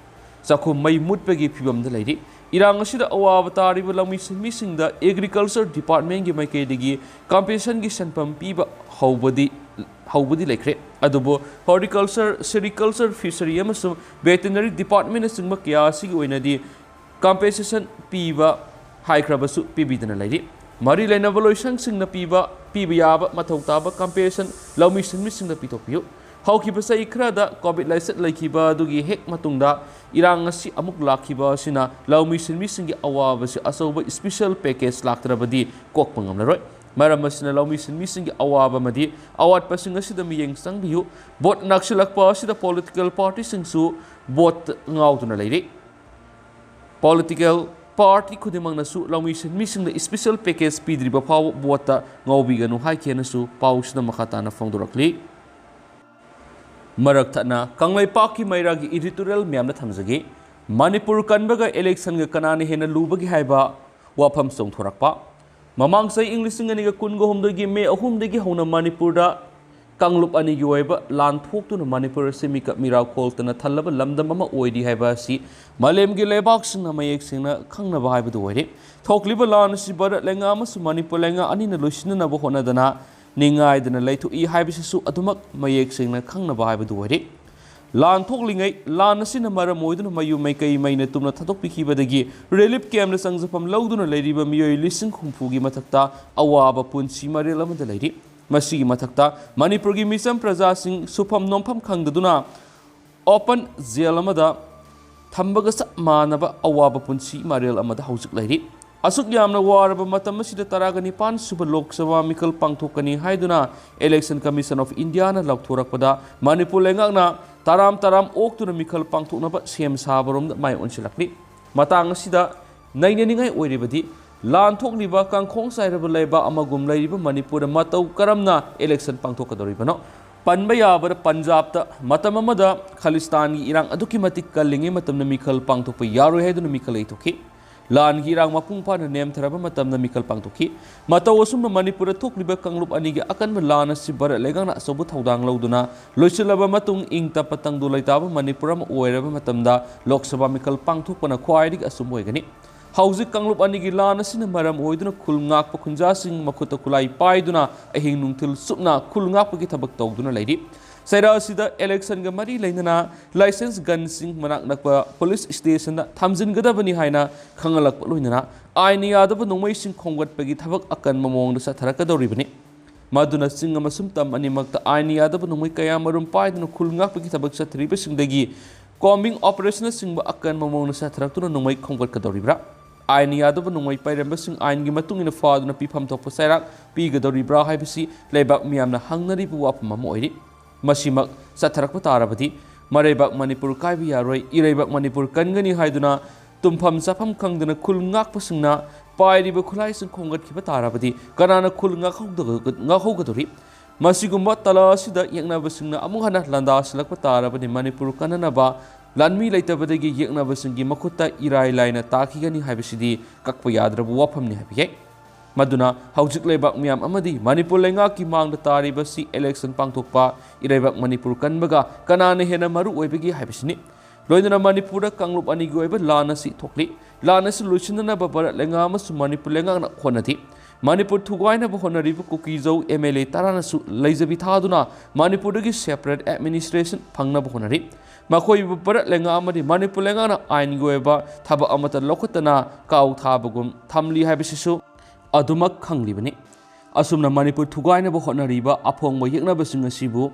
ꯆꯥꯛꯈꯨꯝ ꯃꯩ ꯃꯨꯠꯄꯒꯤ ꯐꯤꯕꯝꯗ ꯂꯩꯔꯤ꯫ ꯏꯔꯥꯡ ꯑꯁꯤꯗ ꯑꯋꯥꯕ ꯇꯥꯔꯤꯕ ꯂꯧꯃꯤ ꯁꯤꯟꯃꯤꯁꯤꯡꯗ ꯑꯦꯒ꯭ꯔꯤꯀꯜꯆꯔ ꯗꯤꯄꯥꯔꯠꯃꯦꯟꯒꯤ ꯃꯥꯏꯀꯩꯗꯒꯤ ꯀꯝꯄꯦꯟꯁꯦꯁꯟꯒꯤ ꯁꯦꯟꯐꯝ ꯄꯤꯕ ꯍꯧꯕꯗꯤ ꯍꯧꯕꯗꯤ ꯂꯩꯈ꯭ꯔꯦ꯫ ꯑꯗꯨꯕꯨ horticulture, sericulture, fishery ꯑꯃꯁꯨꯡ veterinary departmentꯅꯆꯤꯡꯕ ꯀꯌꯥ ꯑꯁꯤꯒꯤ ꯑꯣꯏꯅꯗꯤ compensation ꯄꯤꯕ ꯍꯥꯏꯈ꯭ꯔꯕꯁꯨ ꯄꯤꯕꯤꯗꯅ ꯂꯩꯔꯤ꯫ ꯃꯔꯤ ꯂꯩꯅꯕ ꯂꯣꯏꯁꯪꯁꯤꯡꯅ ꯄꯤꯕ, ꯄꯤꯕ ꯌꯥꯕ ꯃꯊꯧ ꯇꯥꯕ compensation ꯂꯧꯃꯤ ꯁꯤꯟꯃꯤꯁꯤꯡꯗ ꯄꯤꯊꯣꯛꯄꯤꯌꯨ꯫ ꯍꯧꯈꯤꯕ ꯆꯍꯤ ꯈꯔꯗ COVID ꯂꯥꯏꯆꯠ ꯂꯩꯈꯤꯕ ꯑꯗꯨꯒꯤ ꯍꯦꯛ ꯃꯇꯨꯡꯗ ꯏꯔꯥꯡ ꯑꯁꯤ ꯑꯃꯨꯛ ꯂꯥꯛꯈꯤꯕ ꯑꯁꯤꯅ ꯂꯧꯃꯤ ꯁꯤꯟꯃꯤꯁꯤꯡꯒꯤ ꯑꯋꯥꯕꯁꯤ ꯑꯆꯧꯕ special package ꯂꯥꯛꯇ꯭ꯔꯕꯗꯤ ꯀꯣꯛꯄ ꯉꯝꯂꯔꯣꯏ꯫ ꯃꯔꯝ ꯑꯁꯤꯅ ꯂꯧꯃꯤ ꯁꯤꯟꯃꯤꯁꯤꯡꯒꯤ ꯑꯋꯥꯕ ꯑꯃꯗꯤ ꯑꯋꯥꯠꯄꯁꯤꯡ ꯑꯁꯤꯗ ꯃꯤꯠꯌꯦꯡ ꯆꯪꯕꯤꯌꯨ꯫ Vote ꯅꯛꯁꯤꯜꯂꯛꯄ ꯑꯁꯤꯗ political partyꯁꯤꯡꯁꯨ vote ꯉꯥꯎꯗꯨꯅ ꯂꯩꯔꯤ꯫ Political party ꯈꯨꯗꯤꯡꯃꯛꯅꯁꯨ ꯂꯧꯃꯤ ꯁꯤꯟꯃꯤꯁꯤꯡꯗ special package ꯄꯤꯗ꯭ꯔꯤꯕ ꯐꯥꯎꯕ voteꯇ ꯉꯥꯎꯕꯤꯒꯅꯨ ꯍꯥꯏꯈꯤꯅꯁꯨ ꯄꯥꯎꯁꯤꯗ ꯃꯈꯥ ꯇꯥꯅ ꯐꯣꯡꯗꯣꯔꯛꯂꯤ꯫ ꯃꯔꯛ ꯊꯠꯅ ꯀꯪꯂꯩꯄꯥꯛꯀꯤ ꯃꯩꯔꯥꯒꯤ editorial ꯃꯌꯥꯝꯗ ꯊꯝꯖꯒꯦ꯫ ꯃꯅꯤꯄꯨꯔ ꯀꯟꯕꯒ electionꯒ ꯀꯅꯥꯅ ꯍꯦꯟꯅ ꯂꯨꯕꯒꯦ ꯍꯥꯏꯕ ꯋꯥꯐꯝ ꯆꯣꯡꯊꯣꯔꯛꯄ꯫ ꯃꯃꯥꯡ ꯆꯍꯤ ꯏꯪ ꯂꯤꯁꯤꯡ ꯑꯅꯤꯒ ꯀꯨꯟꯒ ꯍꯨꯝꯗꯣꯏꯒꯤ ꯃꯦ ꯑꯍꯨꯝꯗꯒꯤ ꯍꯧꯅ ꯃꯅꯤꯄꯨꯔꯗ ꯀꯥꯡꯂꯨꯞ ꯑꯅꯤꯒꯤ ꯑꯣꯏꯕ ꯂꯥꯟ ꯊꯣꯛꯇꯨꯅ ꯃꯅꯤꯄꯨꯔ ꯑꯁꯤ ꯃꯤꯀꯞ ꯃꯤꯔꯥ ꯈꯣꯜꯇꯅ ꯊꯜꯂꯕ ꯂꯝꯗꯝ ꯑꯃ ꯑꯣꯏꯔꯤ ꯍꯥꯏꯕ ꯑꯁꯤ ꯃꯥꯂꯦꯝꯒꯤ ꯂꯩꯕꯥꯛꯁꯤꯡꯅ ꯃꯌꯦꯛ ꯁꯦꯡꯅ ꯈꯪꯅꯕ ꯍꯥꯏꯕꯗꯨ ꯑꯣꯏꯔꯦ꯫ ꯊꯣꯛꯂꯤꯕ ꯂꯥꯟ ꯑꯁꯤ ꯚꯥꯔꯠ ꯂꯩꯉꯥꯛ ꯑꯃꯁꯨꯡ ꯃꯅꯤꯄꯨꯔ ꯂꯩꯉꯥꯛ ꯑꯅꯤꯅ ꯂꯣꯏꯁꯤꯟꯅꯅꯕ ꯍꯣꯠꯅꯗꯅ ꯅꯤꯡꯉꯥꯏꯗꯅ ꯂꯩꯊꯣꯛꯏ ꯍꯥꯏꯕꯁꯤꯁꯨ ꯑꯗꯨꯃꯛ ꯃꯌꯦꯛ ꯁꯦꯡꯅ ꯈꯪꯅꯕ ꯍꯥꯏꯕꯗꯨ ꯑꯣꯏꯔꯦ꯫ ꯂꯥꯟ ꯊꯣꯛꯂꯤꯉꯩ, ꯂꯥꯟ ꯑꯁꯤꯅ ꯃꯔꯝ ꯑꯣꯏꯗꯨꯅ ꯃꯌꯨꯝ ꯃꯩꯀꯩ ꯃꯩꯅ ꯇꯨꯝꯅ ꯊꯥꯗꯣꯛꯄꯤꯈꯤꯕꯗꯒꯤ relief campꯇ ꯆꯪꯖꯐꯝ ꯂꯧꯗꯨꯅ ꯂꯩꯔꯤꯕ ꯃꯤꯑꯣꯏ ꯂꯤꯁꯤꯡ ꯍꯨꯝꯐꯨꯒꯤ ꯃꯊꯛꯇ ꯑꯋꯥꯕ ꯄꯨꯟꯁꯤ ꯃꯔꯦꯜ ꯑꯃꯗ ꯂꯩꯔꯤ꯫ ꯃꯁꯤꯒꯤ ꯃꯊꯛꯇ ꯃꯅꯤꯄꯨꯔꯒꯤ ꯃꯤꯆꯝ ꯄ꯭ꯔꯖꯥꯁꯤꯡ ꯁꯨꯐꯝ ꯅꯣꯝꯐꯝ ꯈꯪꯗꯗꯨꯅ open jail ꯑꯃꯗ ꯊꯝꯕꯒ ꯆꯞ ꯃꯥꯟꯅꯕ ꯑꯋꯥꯕ ꯄꯨꯟꯁꯤ ꯃꯔꯦꯜ ꯑꯃꯗ ꯍꯧꯖꯤꯛ ꯂꯩꯔꯤ꯫ ꯑꯁꯨꯛ ꯌꯥꯝꯅ ꯋꯥꯔꯕ ꯃꯇꯝ ꯑꯁꯤꯗ ꯇꯔꯥꯒ ꯅꯤꯄꯥꯟ ꯁꯨꯕ ꯂꯣꯛ ꯁꯚꯥ ꯃꯤꯈꯜ ꯄꯥꯡꯊꯣꯛꯀꯅꯤ ꯍꯥꯏꯗꯨꯅ Election Commission of Indiaꯅ ꯂꯥꯎꯊꯣꯔꯛꯄꯗ ꯃꯅꯤꯄꯨꯔ ꯂꯩꯉꯥꯛꯅ ꯇꯔꯥꯝ ꯇꯔꯥꯝ ꯑꯣꯛꯇꯨꯅ ꯃꯤꯈꯜ ꯄꯥꯡꯊꯣꯛꯅꯕ ꯁꯦꯝ ꯁꯥꯕꯔꯣꯝꯗ ꯃꯥꯏ ꯑꯣꯟꯁꯤꯜꯂꯛꯂꯤ꯫ ꯃꯇꯥꯡ ꯑꯁꯤꯗ ꯅꯩꯅꯅꯤꯡꯉꯥꯏ ꯑꯣꯏꯔꯤꯕꯗꯤ ꯂꯥꯟ ꯊꯣꯛꯂꯤꯕ ꯀꯥꯡꯈꯣꯡ ꯆꯥꯏꯔꯕ ꯂꯩꯕꯥꯛ ꯑꯃꯒꯨꯝ ꯂꯩꯔꯤꯕ ꯃꯅꯤꯄꯨꯔꯗ ꯃꯇꯧ ꯀꯔꯝꯅ election ꯄꯥꯡꯊꯣꯛꯀꯗꯧꯔꯤꯕꯅꯣ? ꯄꯟꯕ ꯌꯥꯕꯗ ꯄꯟꯖꯥꯕꯇ ꯃꯇꯝ ꯑꯃꯗ ꯈꯥꯂꯤꯁꯇꯥꯟꯒꯤ ꯏꯔꯥꯡ ꯑꯗꯨꯛꯀꯤ ꯃꯇꯤꯛ ꯀꯜꯂꯤꯉꯩ ꯃꯇꯝꯗ ꯃꯤꯈꯜ ꯄꯥꯡꯊꯣꯛꯄ ꯌꯥꯔꯣꯏ ꯍꯥꯏꯗꯨꯅ ꯃꯤꯈꯜ ꯂꯩꯊꯣꯛꯈꯤ꯫ ꯂꯥꯟꯒꯤ ꯏꯔꯥꯡ ꯃꯄꯨꯡ ꯐꯥꯅ ꯅꯦꯝꯊꯔꯕ ꯃꯇꯝꯗ ꯃꯤꯈꯜ ꯄꯥꯡꯊꯣꯛꯈꯤ꯫ ꯃꯇꯧ ꯑꯁꯨꯝꯅ ꯃꯅꯤꯄꯨꯔꯗ ꯊꯣꯛꯂꯤꯕ ꯀꯥꯡꯂꯨꯞ ꯑꯅꯤꯒꯤ ꯑꯀꯟꯕ ꯂꯥꯟ ꯑꯁꯤ ꯚꯥꯔꯠ ꯂꯩꯉꯥꯛꯅ ꯑꯆꯧꯕ ꯊꯧꯗꯥꯡ ꯂꯧꯗꯨꯅ ꯂꯣꯏꯁꯤꯜꯂꯕ ꯃꯇꯨꯡ ꯏꯪ ꯇꯞꯄ ꯇꯪꯗꯨ ꯂꯩꯇꯥꯕ ꯃꯅꯤꯄꯨꯔ ꯑꯃ ꯑꯣꯏꯔꯕ ꯃꯇꯝꯗ ꯂꯣꯛ ꯁꯚꯥ ꯃꯤꯈꯜ ꯄꯥꯡꯊꯣꯛꯄꯅ ꯈ꯭ꯋꯥꯏꯗꯒꯤ ꯑꯆꯨꯝꯕ ꯑꯣꯏꯒꯅꯤ꯫ ꯍꯧꯖꯤꯛ ꯀꯥꯡꯂꯨꯞ ꯑꯅꯤꯒꯤ ꯂꯥꯟ ꯑꯁꯤꯅ ꯃꯔꯝ ꯑꯣꯏꯗꯨꯅ ꯈꯨꯜ ꯉꯥꯛꯄ ꯈꯨꯟꯖꯥꯁꯤꯡ ꯃꯈꯨꯠꯇ ꯈꯨꯠꯂꯥꯏ ꯄꯥꯏꯗꯨꯅ ꯑꯍꯤꯡ ꯅꯨꯡꯊꯤꯜ ꯆꯨꯞꯅ ꯈꯨꯜ ꯉꯥꯛꯄꯒꯤ ꯊꯕꯛ ꯇꯧꯗꯨꯅ ꯂꯩꯔꯤ꯫ ꯆꯩꯔꯥ ꯑꯁꯤꯗ ꯏꯂꯦꯛꯁꯟꯒ ꯃꯔꯤ ꯂꯩꯅꯅ ꯂꯥꯏꯁꯦꯟꯁ ꯒꯟꯁꯤꯡ ꯃꯅꯥꯛ ꯅꯛꯄ ꯄꯨꯂꯤꯁ ꯁ꯭ꯇꯦꯁꯟꯗ ꯊꯝꯖꯤꯟꯒꯗꯕꯅꯤ ꯍꯥꯏꯅ ꯈꯪꯍꯜꯂꯛꯄ ꯂꯣꯏꯅꯅ ꯑꯥꯏꯟ ꯌꯥꯗꯕ ꯅꯣꯡꯃꯩꯁꯤꯡ ꯈꯣꯝꯒꯠꯄꯒꯤ ꯊꯕꯛ ꯑꯀꯟꯕ ꯃꯑꯣꯡꯗ ꯆꯠꯊꯔꯛꯀꯗꯧꯔꯤꯕꯅꯤ꯫ ꯃꯗꯨꯅ ꯆꯤꯡ ꯑꯃꯁꯨꯡ ꯇꯝ ꯑꯅꯤꯃꯛꯇ ꯑꯥꯏꯟ ꯌꯥꯗꯕ ꯅꯣꯡꯃꯩ ꯀꯌꯥꯃꯔꯨꯝ ꯄꯥꯏꯗꯨꯅ ꯈꯨꯜ ꯉꯥꯛꯄꯒꯤ ꯊꯕꯛ ꯆꯠꯊꯔꯤꯕꯁꯤꯡꯗꯒꯤ ꯀꯣꯝꯕꯤꯡ ꯑꯣꯄꯔꯦꯁꯟꯅꯆꯤꯡꯕ ꯑꯀꯟꯕ ꯃꯑꯣꯡꯗ ꯆꯠꯊꯔꯛꯇꯨꯅ ꯅꯣꯡꯃꯩ ꯈꯣꯝꯒꯠꯀꯗꯧꯔꯤꯕ꯭ꯔꯥ? ꯑꯥꯏꯟ ꯌꯥꯗꯕ ꯅꯣꯡꯃꯩ ꯄꯥꯏꯔꯝꯕꯁꯤꯡ ꯑꯥꯏꯟꯒꯤ ꯃꯇꯨꯡ ꯏꯟꯅ ꯐꯥꯗꯨꯅ ꯄꯤꯐꯝ ꯊꯣꯛꯄ ꯆꯩꯔꯥꯛ ꯄꯤꯒꯗꯧꯔꯤꯕ꯭ꯔꯥ ꯍꯥꯏꯕꯁꯤ ꯂꯩꯕꯥꯛ ꯃꯤꯌꯥꯝꯅ ꯍꯪꯅꯔꯤꯕ ꯋꯥꯐꯝ ꯑꯃ ꯑꯣꯏꯔꯤ꯫ ꯃꯁꯤꯃꯛ ꯆꯠꯊꯔꯛꯄ ꯇꯥꯔꯕꯗꯤ ꯃꯔꯩꯕꯥꯛ ꯃꯅꯤꯄꯨꯔ ꯀꯥꯏꯕ ꯌꯥꯔꯣꯏ, ꯏꯔꯩꯕꯥꯛ ꯃꯅꯤꯄꯨꯔ ꯀꯟꯒꯅꯤ ꯍꯥꯏꯗꯨꯅ ꯇꯨꯝꯐꯝ ꯆꯥꯐꯝ ꯈꯪꯗꯅ ꯈꯨꯜ ꯉꯥꯛꯄꯁꯤꯡꯅ ꯄꯥꯏꯔꯤꯕ ꯈꯨꯠꯂꯥꯏꯁꯤꯡ ꯈꯣꯝꯒꯠꯈꯤꯕ ꯇꯥꯔꯕꯗꯤ ꯀꯅꯥꯅ ꯈꯨꯜ ꯉꯥꯛꯍꯧꯗ-, ꯉꯥꯛꯍꯧꯒꯗꯧꯔꯤ? ꯃꯁꯤꯒꯨꯝꯕ ꯇꯂꯥ ꯑꯁꯤꯗ ꯌꯦꯛꯅꯕꯁꯤꯡꯅ ꯑꯃꯨꯛ ꯍꯟꯅ ꯂꯥꯟꯗꯥꯁꯤꯜꯂꯛꯄ ꯇꯥꯔꯕꯗꯤ ꯃꯅꯤꯄꯨꯔ ꯀꯟꯅꯅꯕ ꯂꯥꯟꯃꯤ ꯂꯩꯇꯕꯗꯒꯤ ꯌꯦꯛꯅꯕꯁꯤꯡꯒꯤ ꯃꯈꯨꯠꯇ ꯏꯔꯥꯏ ꯂꯥꯏꯅ ꯇꯥꯈꯤꯒꯅꯤ ꯍꯥꯏꯕꯁꯤꯗꯤ ꯀꯛꯄ ꯌꯥꯗ꯭ꯔꯕ ꯋꯥꯐꯝꯅꯤ ꯍꯥꯏꯕ ꯌꯥꯏ꯫ ꯃꯗꯨꯅ ꯍꯧꯖꯤꯛ ꯂꯩꯕꯥꯛ ꯃꯤꯌꯥꯝ ꯑꯃꯗꯤ ꯃꯅꯤꯄꯨꯔ ꯂꯩꯉꯥꯛꯀꯤ ꯃꯥꯡꯗ ꯇꯥꯔꯤꯕꯁꯤ ꯏꯂꯦꯛꯁꯟ ꯄꯥꯡꯊꯣꯛꯄ, ꯏꯔꯩꯕꯥꯛ ꯃꯅꯤꯄꯨꯔ ꯀꯟꯕꯒ ꯀꯅꯥꯅ ꯍꯦꯟꯅ ꯃꯔꯨ ꯑꯣꯏꯕꯒꯦ ꯍꯥꯏꯕꯁꯤꯅꯤ꯫ ꯂꯣꯏꯅꯅ ꯃꯅꯤꯄꯨꯔꯗ ꯀꯥꯡꯂꯨꯞ ꯑꯅꯤꯒꯤ ꯑꯣꯏꯕ ꯂꯥꯟ ꯑꯁꯤ ꯊꯣꯛꯂꯤ꯫ ꯂꯥꯟ ꯑꯁꯤ ꯂꯣꯏꯁꯤꯟꯅꯅꯕ ꯚꯥꯔꯠ ꯂꯩꯉꯥꯛ ꯑꯃꯁꯨꯡ ꯃꯅꯤꯄꯨꯔ ꯂꯩꯉꯥꯛꯅ ꯍꯣꯠꯅꯔꯤ꯫ ꯃꯅꯤꯄꯨꯔ ꯊꯨꯒꯥꯏꯅꯕ ꯍꯣꯠꯅꯔꯤꯕ ꯀꯨꯀꯤꯖꯧ ꯑꯦꯝ ꯑꯦꯜ ꯑꯦ ꯇꯔꯥꯅꯁꯨ ꯂꯩꯖꯕꯤ ꯊꯥꯗꯨꯅ ꯃꯅꯤꯄꯨꯔꯗꯒꯤ ꯁꯦꯄꯔꯦꯠ ꯑꯦꯗꯃꯤꯅꯤꯁꯇ꯭ꯔꯦꯁꯟ ꯐꯪꯅꯕ ꯍꯣꯠꯅꯔꯤ꯫ ꯃꯈꯣꯏꯕꯨ ꯚꯥꯔꯠ ꯂꯩꯉꯥꯛ ꯑꯃꯗꯤ ꯃꯅꯤꯄꯨꯔ ꯂꯩꯉꯥꯛꯅ ꯑꯥꯏꯟꯒꯤ ꯑꯣꯏꯕ ꯊꯕꯛ ꯑꯃꯠꯇ ꯂꯧꯈꯠꯇꯅ ꯀꯥꯎ ꯊꯥꯕꯒꯨꯝ ꯊꯝꯂꯤ ꯍꯥꯏꯕꯁꯤꯁꯨ ꯑꯗꯨꯃꯛ ꯈꯪꯂꯤꯕꯅꯤ꯫ ꯑꯁꯨꯝꯅ ꯃꯅꯤꯄꯨꯔ ꯊꯨꯒꯥꯏꯅꯕ ꯍꯣꯠꯅꯔꯤꯕ ꯑꯐꯣꯡꯕ ꯌꯦꯛꯅꯕꯁꯤꯡ ꯑꯁꯤꯕꯨ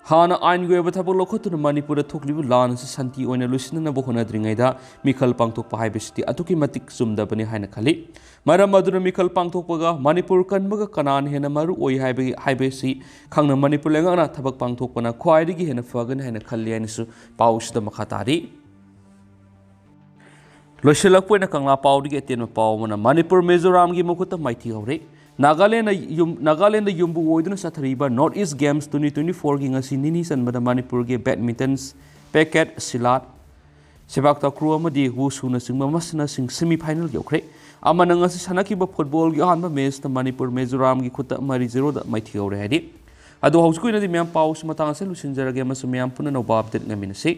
ꯍꯥꯟꯅ ꯑꯥꯏꯟꯒꯤ ꯑꯣꯏꯕ ꯊꯕꯛ ꯂꯧꯈꯠꯇꯨꯅ ꯃꯅꯤꯄꯨꯔꯗ ꯊꯣꯛꯂꯤꯕ ꯂꯥꯟ ꯑꯁꯤ ꯁꯥꯟꯇꯤ ꯑꯣꯏꯅ ꯂꯣꯏꯁꯤꯟꯅꯅꯕ ꯍꯣꯠꯅꯗ꯭ꯔꯤꯉꯩꯗ ꯃꯤꯈꯜ ꯄꯥꯡꯊꯣꯛꯄ ꯍꯥꯏꯕꯁꯤꯗꯤ ꯑꯗꯨꯛꯀꯤ ꯃꯇꯤꯛ ꯆꯨꯝꯗꯕꯅꯤ ꯍꯥꯏꯅ ꯈꯜꯂꯤ꯫ ꯃꯔꯝ ꯑꯗꯨꯅ ꯃꯤꯈꯜ ꯄꯥꯡꯊꯣꯛꯄꯒ ꯃꯅꯤꯄꯨꯔ ꯀꯟꯕꯒ ꯀꯅꯥꯅ ꯍꯦꯟꯅ ꯃꯔꯨ ꯑꯣꯏ ꯍꯥꯏꯕꯒꯤ, ꯍꯥꯏꯕꯁꯤ ꯈꯪꯅ ꯃꯅꯤꯄꯨꯔ ꯂꯩꯉꯥꯛꯅ ꯊꯕꯛ ꯄꯥꯡꯊꯣꯛꯄꯅ ꯈ꯭ꯋꯥꯏꯗꯒꯤ ꯍꯦꯟꯅ ꯐꯒꯅꯤ ꯍꯥꯏꯅ ꯈꯜꯂꯤ ꯍꯥꯏꯅꯁꯨ ꯄꯥꯎꯁꯤꯗ ꯃꯈꯥ ꯇꯥꯔꯤ꯫ ꯂꯣꯏꯁꯤꯜꯂꯛꯄ ꯑꯣꯏꯅ ꯀꯪꯂꯥ ꯄꯥꯎꯗꯒꯤ ꯑꯇꯦꯟꯕ ꯄꯥꯎ ꯑꯃꯅ ꯃꯅꯤꯄꯨꯔ ꯃꯤꯖꯣꯔꯥꯝꯒꯤ ꯃꯈꯨꯠꯇ ꯃꯥꯏꯊꯤ ꯍꯧꯔꯦ꯫ ꯅꯥꯒꯥꯂꯦꯟꯗ ꯌꯨꯝ-, ꯅꯥꯒꯥꯂꯦꯟꯗ ꯌꯨꯝꯕꯨ ꯑꯣꯏꯗꯨꯅ ꯆꯠꯊꯔꯤꯕ north east games twenty twenty ꯐꯣꯔꯒꯤ ꯉꯁꯤ ꯅꯤꯅꯤ ꯆꯟꯕꯗ ꯃꯅꯤꯄꯨꯔꯒꯤ ꯕꯦꯗꯃꯤꯟꯇꯟ, ꯄꯦꯀꯦꯠ, ꯁꯤꯂꯥꯠ, ꯁꯦꯄꯥꯛ ꯇꯥꯀ꯭ꯔꯨ ꯑꯃꯗꯤ ꯋꯨꯁꯨꯅꯆꯤꯡꯕ ꯃꯁꯥꯟꯅꯁꯤꯡ ꯁꯦꯃꯤ ꯐꯥꯏꯅꯦꯜ ꯌꯧꯈ꯭ꯔꯦ꯫ ꯑꯃꯅ ꯉꯁꯤ ꯁꯥꯟꯅꯈꯤꯕ ꯐꯨꯠꯕꯣꯜꯒꯤ ꯑꯍꯥꯟꯕ ꯃꯦꯆꯇ ꯃꯅꯤꯄꯨꯔ ꯃꯤꯖꯣꯔꯥꯝꯒꯤ ꯈꯨꯠꯇ ꯃꯔꯤ ꯖꯦꯔꯣꯗ ꯃꯥꯏꯊꯤꯍꯧꯔꯦ ꯍꯥꯏꯔꯤ꯫ ꯑꯗꯣ ꯍꯧꯖꯤꯛꯀꯤ ꯑꯣꯏꯅꯗꯤ ꯃꯌꯥꯝ ꯄꯥꯎꯁꯤ ꯃꯇꯥꯡ ꯑꯁꯤꯗ ꯂꯣꯏꯁꯤꯟꯖꯔꯒꯦ ꯑꯃꯁꯨꯡ ꯃꯌꯥꯝ ꯄꯨꯟꯅ ꯑꯅꯧꯕ ꯑꯞꯗꯦꯠ ꯉꯥꯏꯃꯤꯟꯅꯁꯤ꯫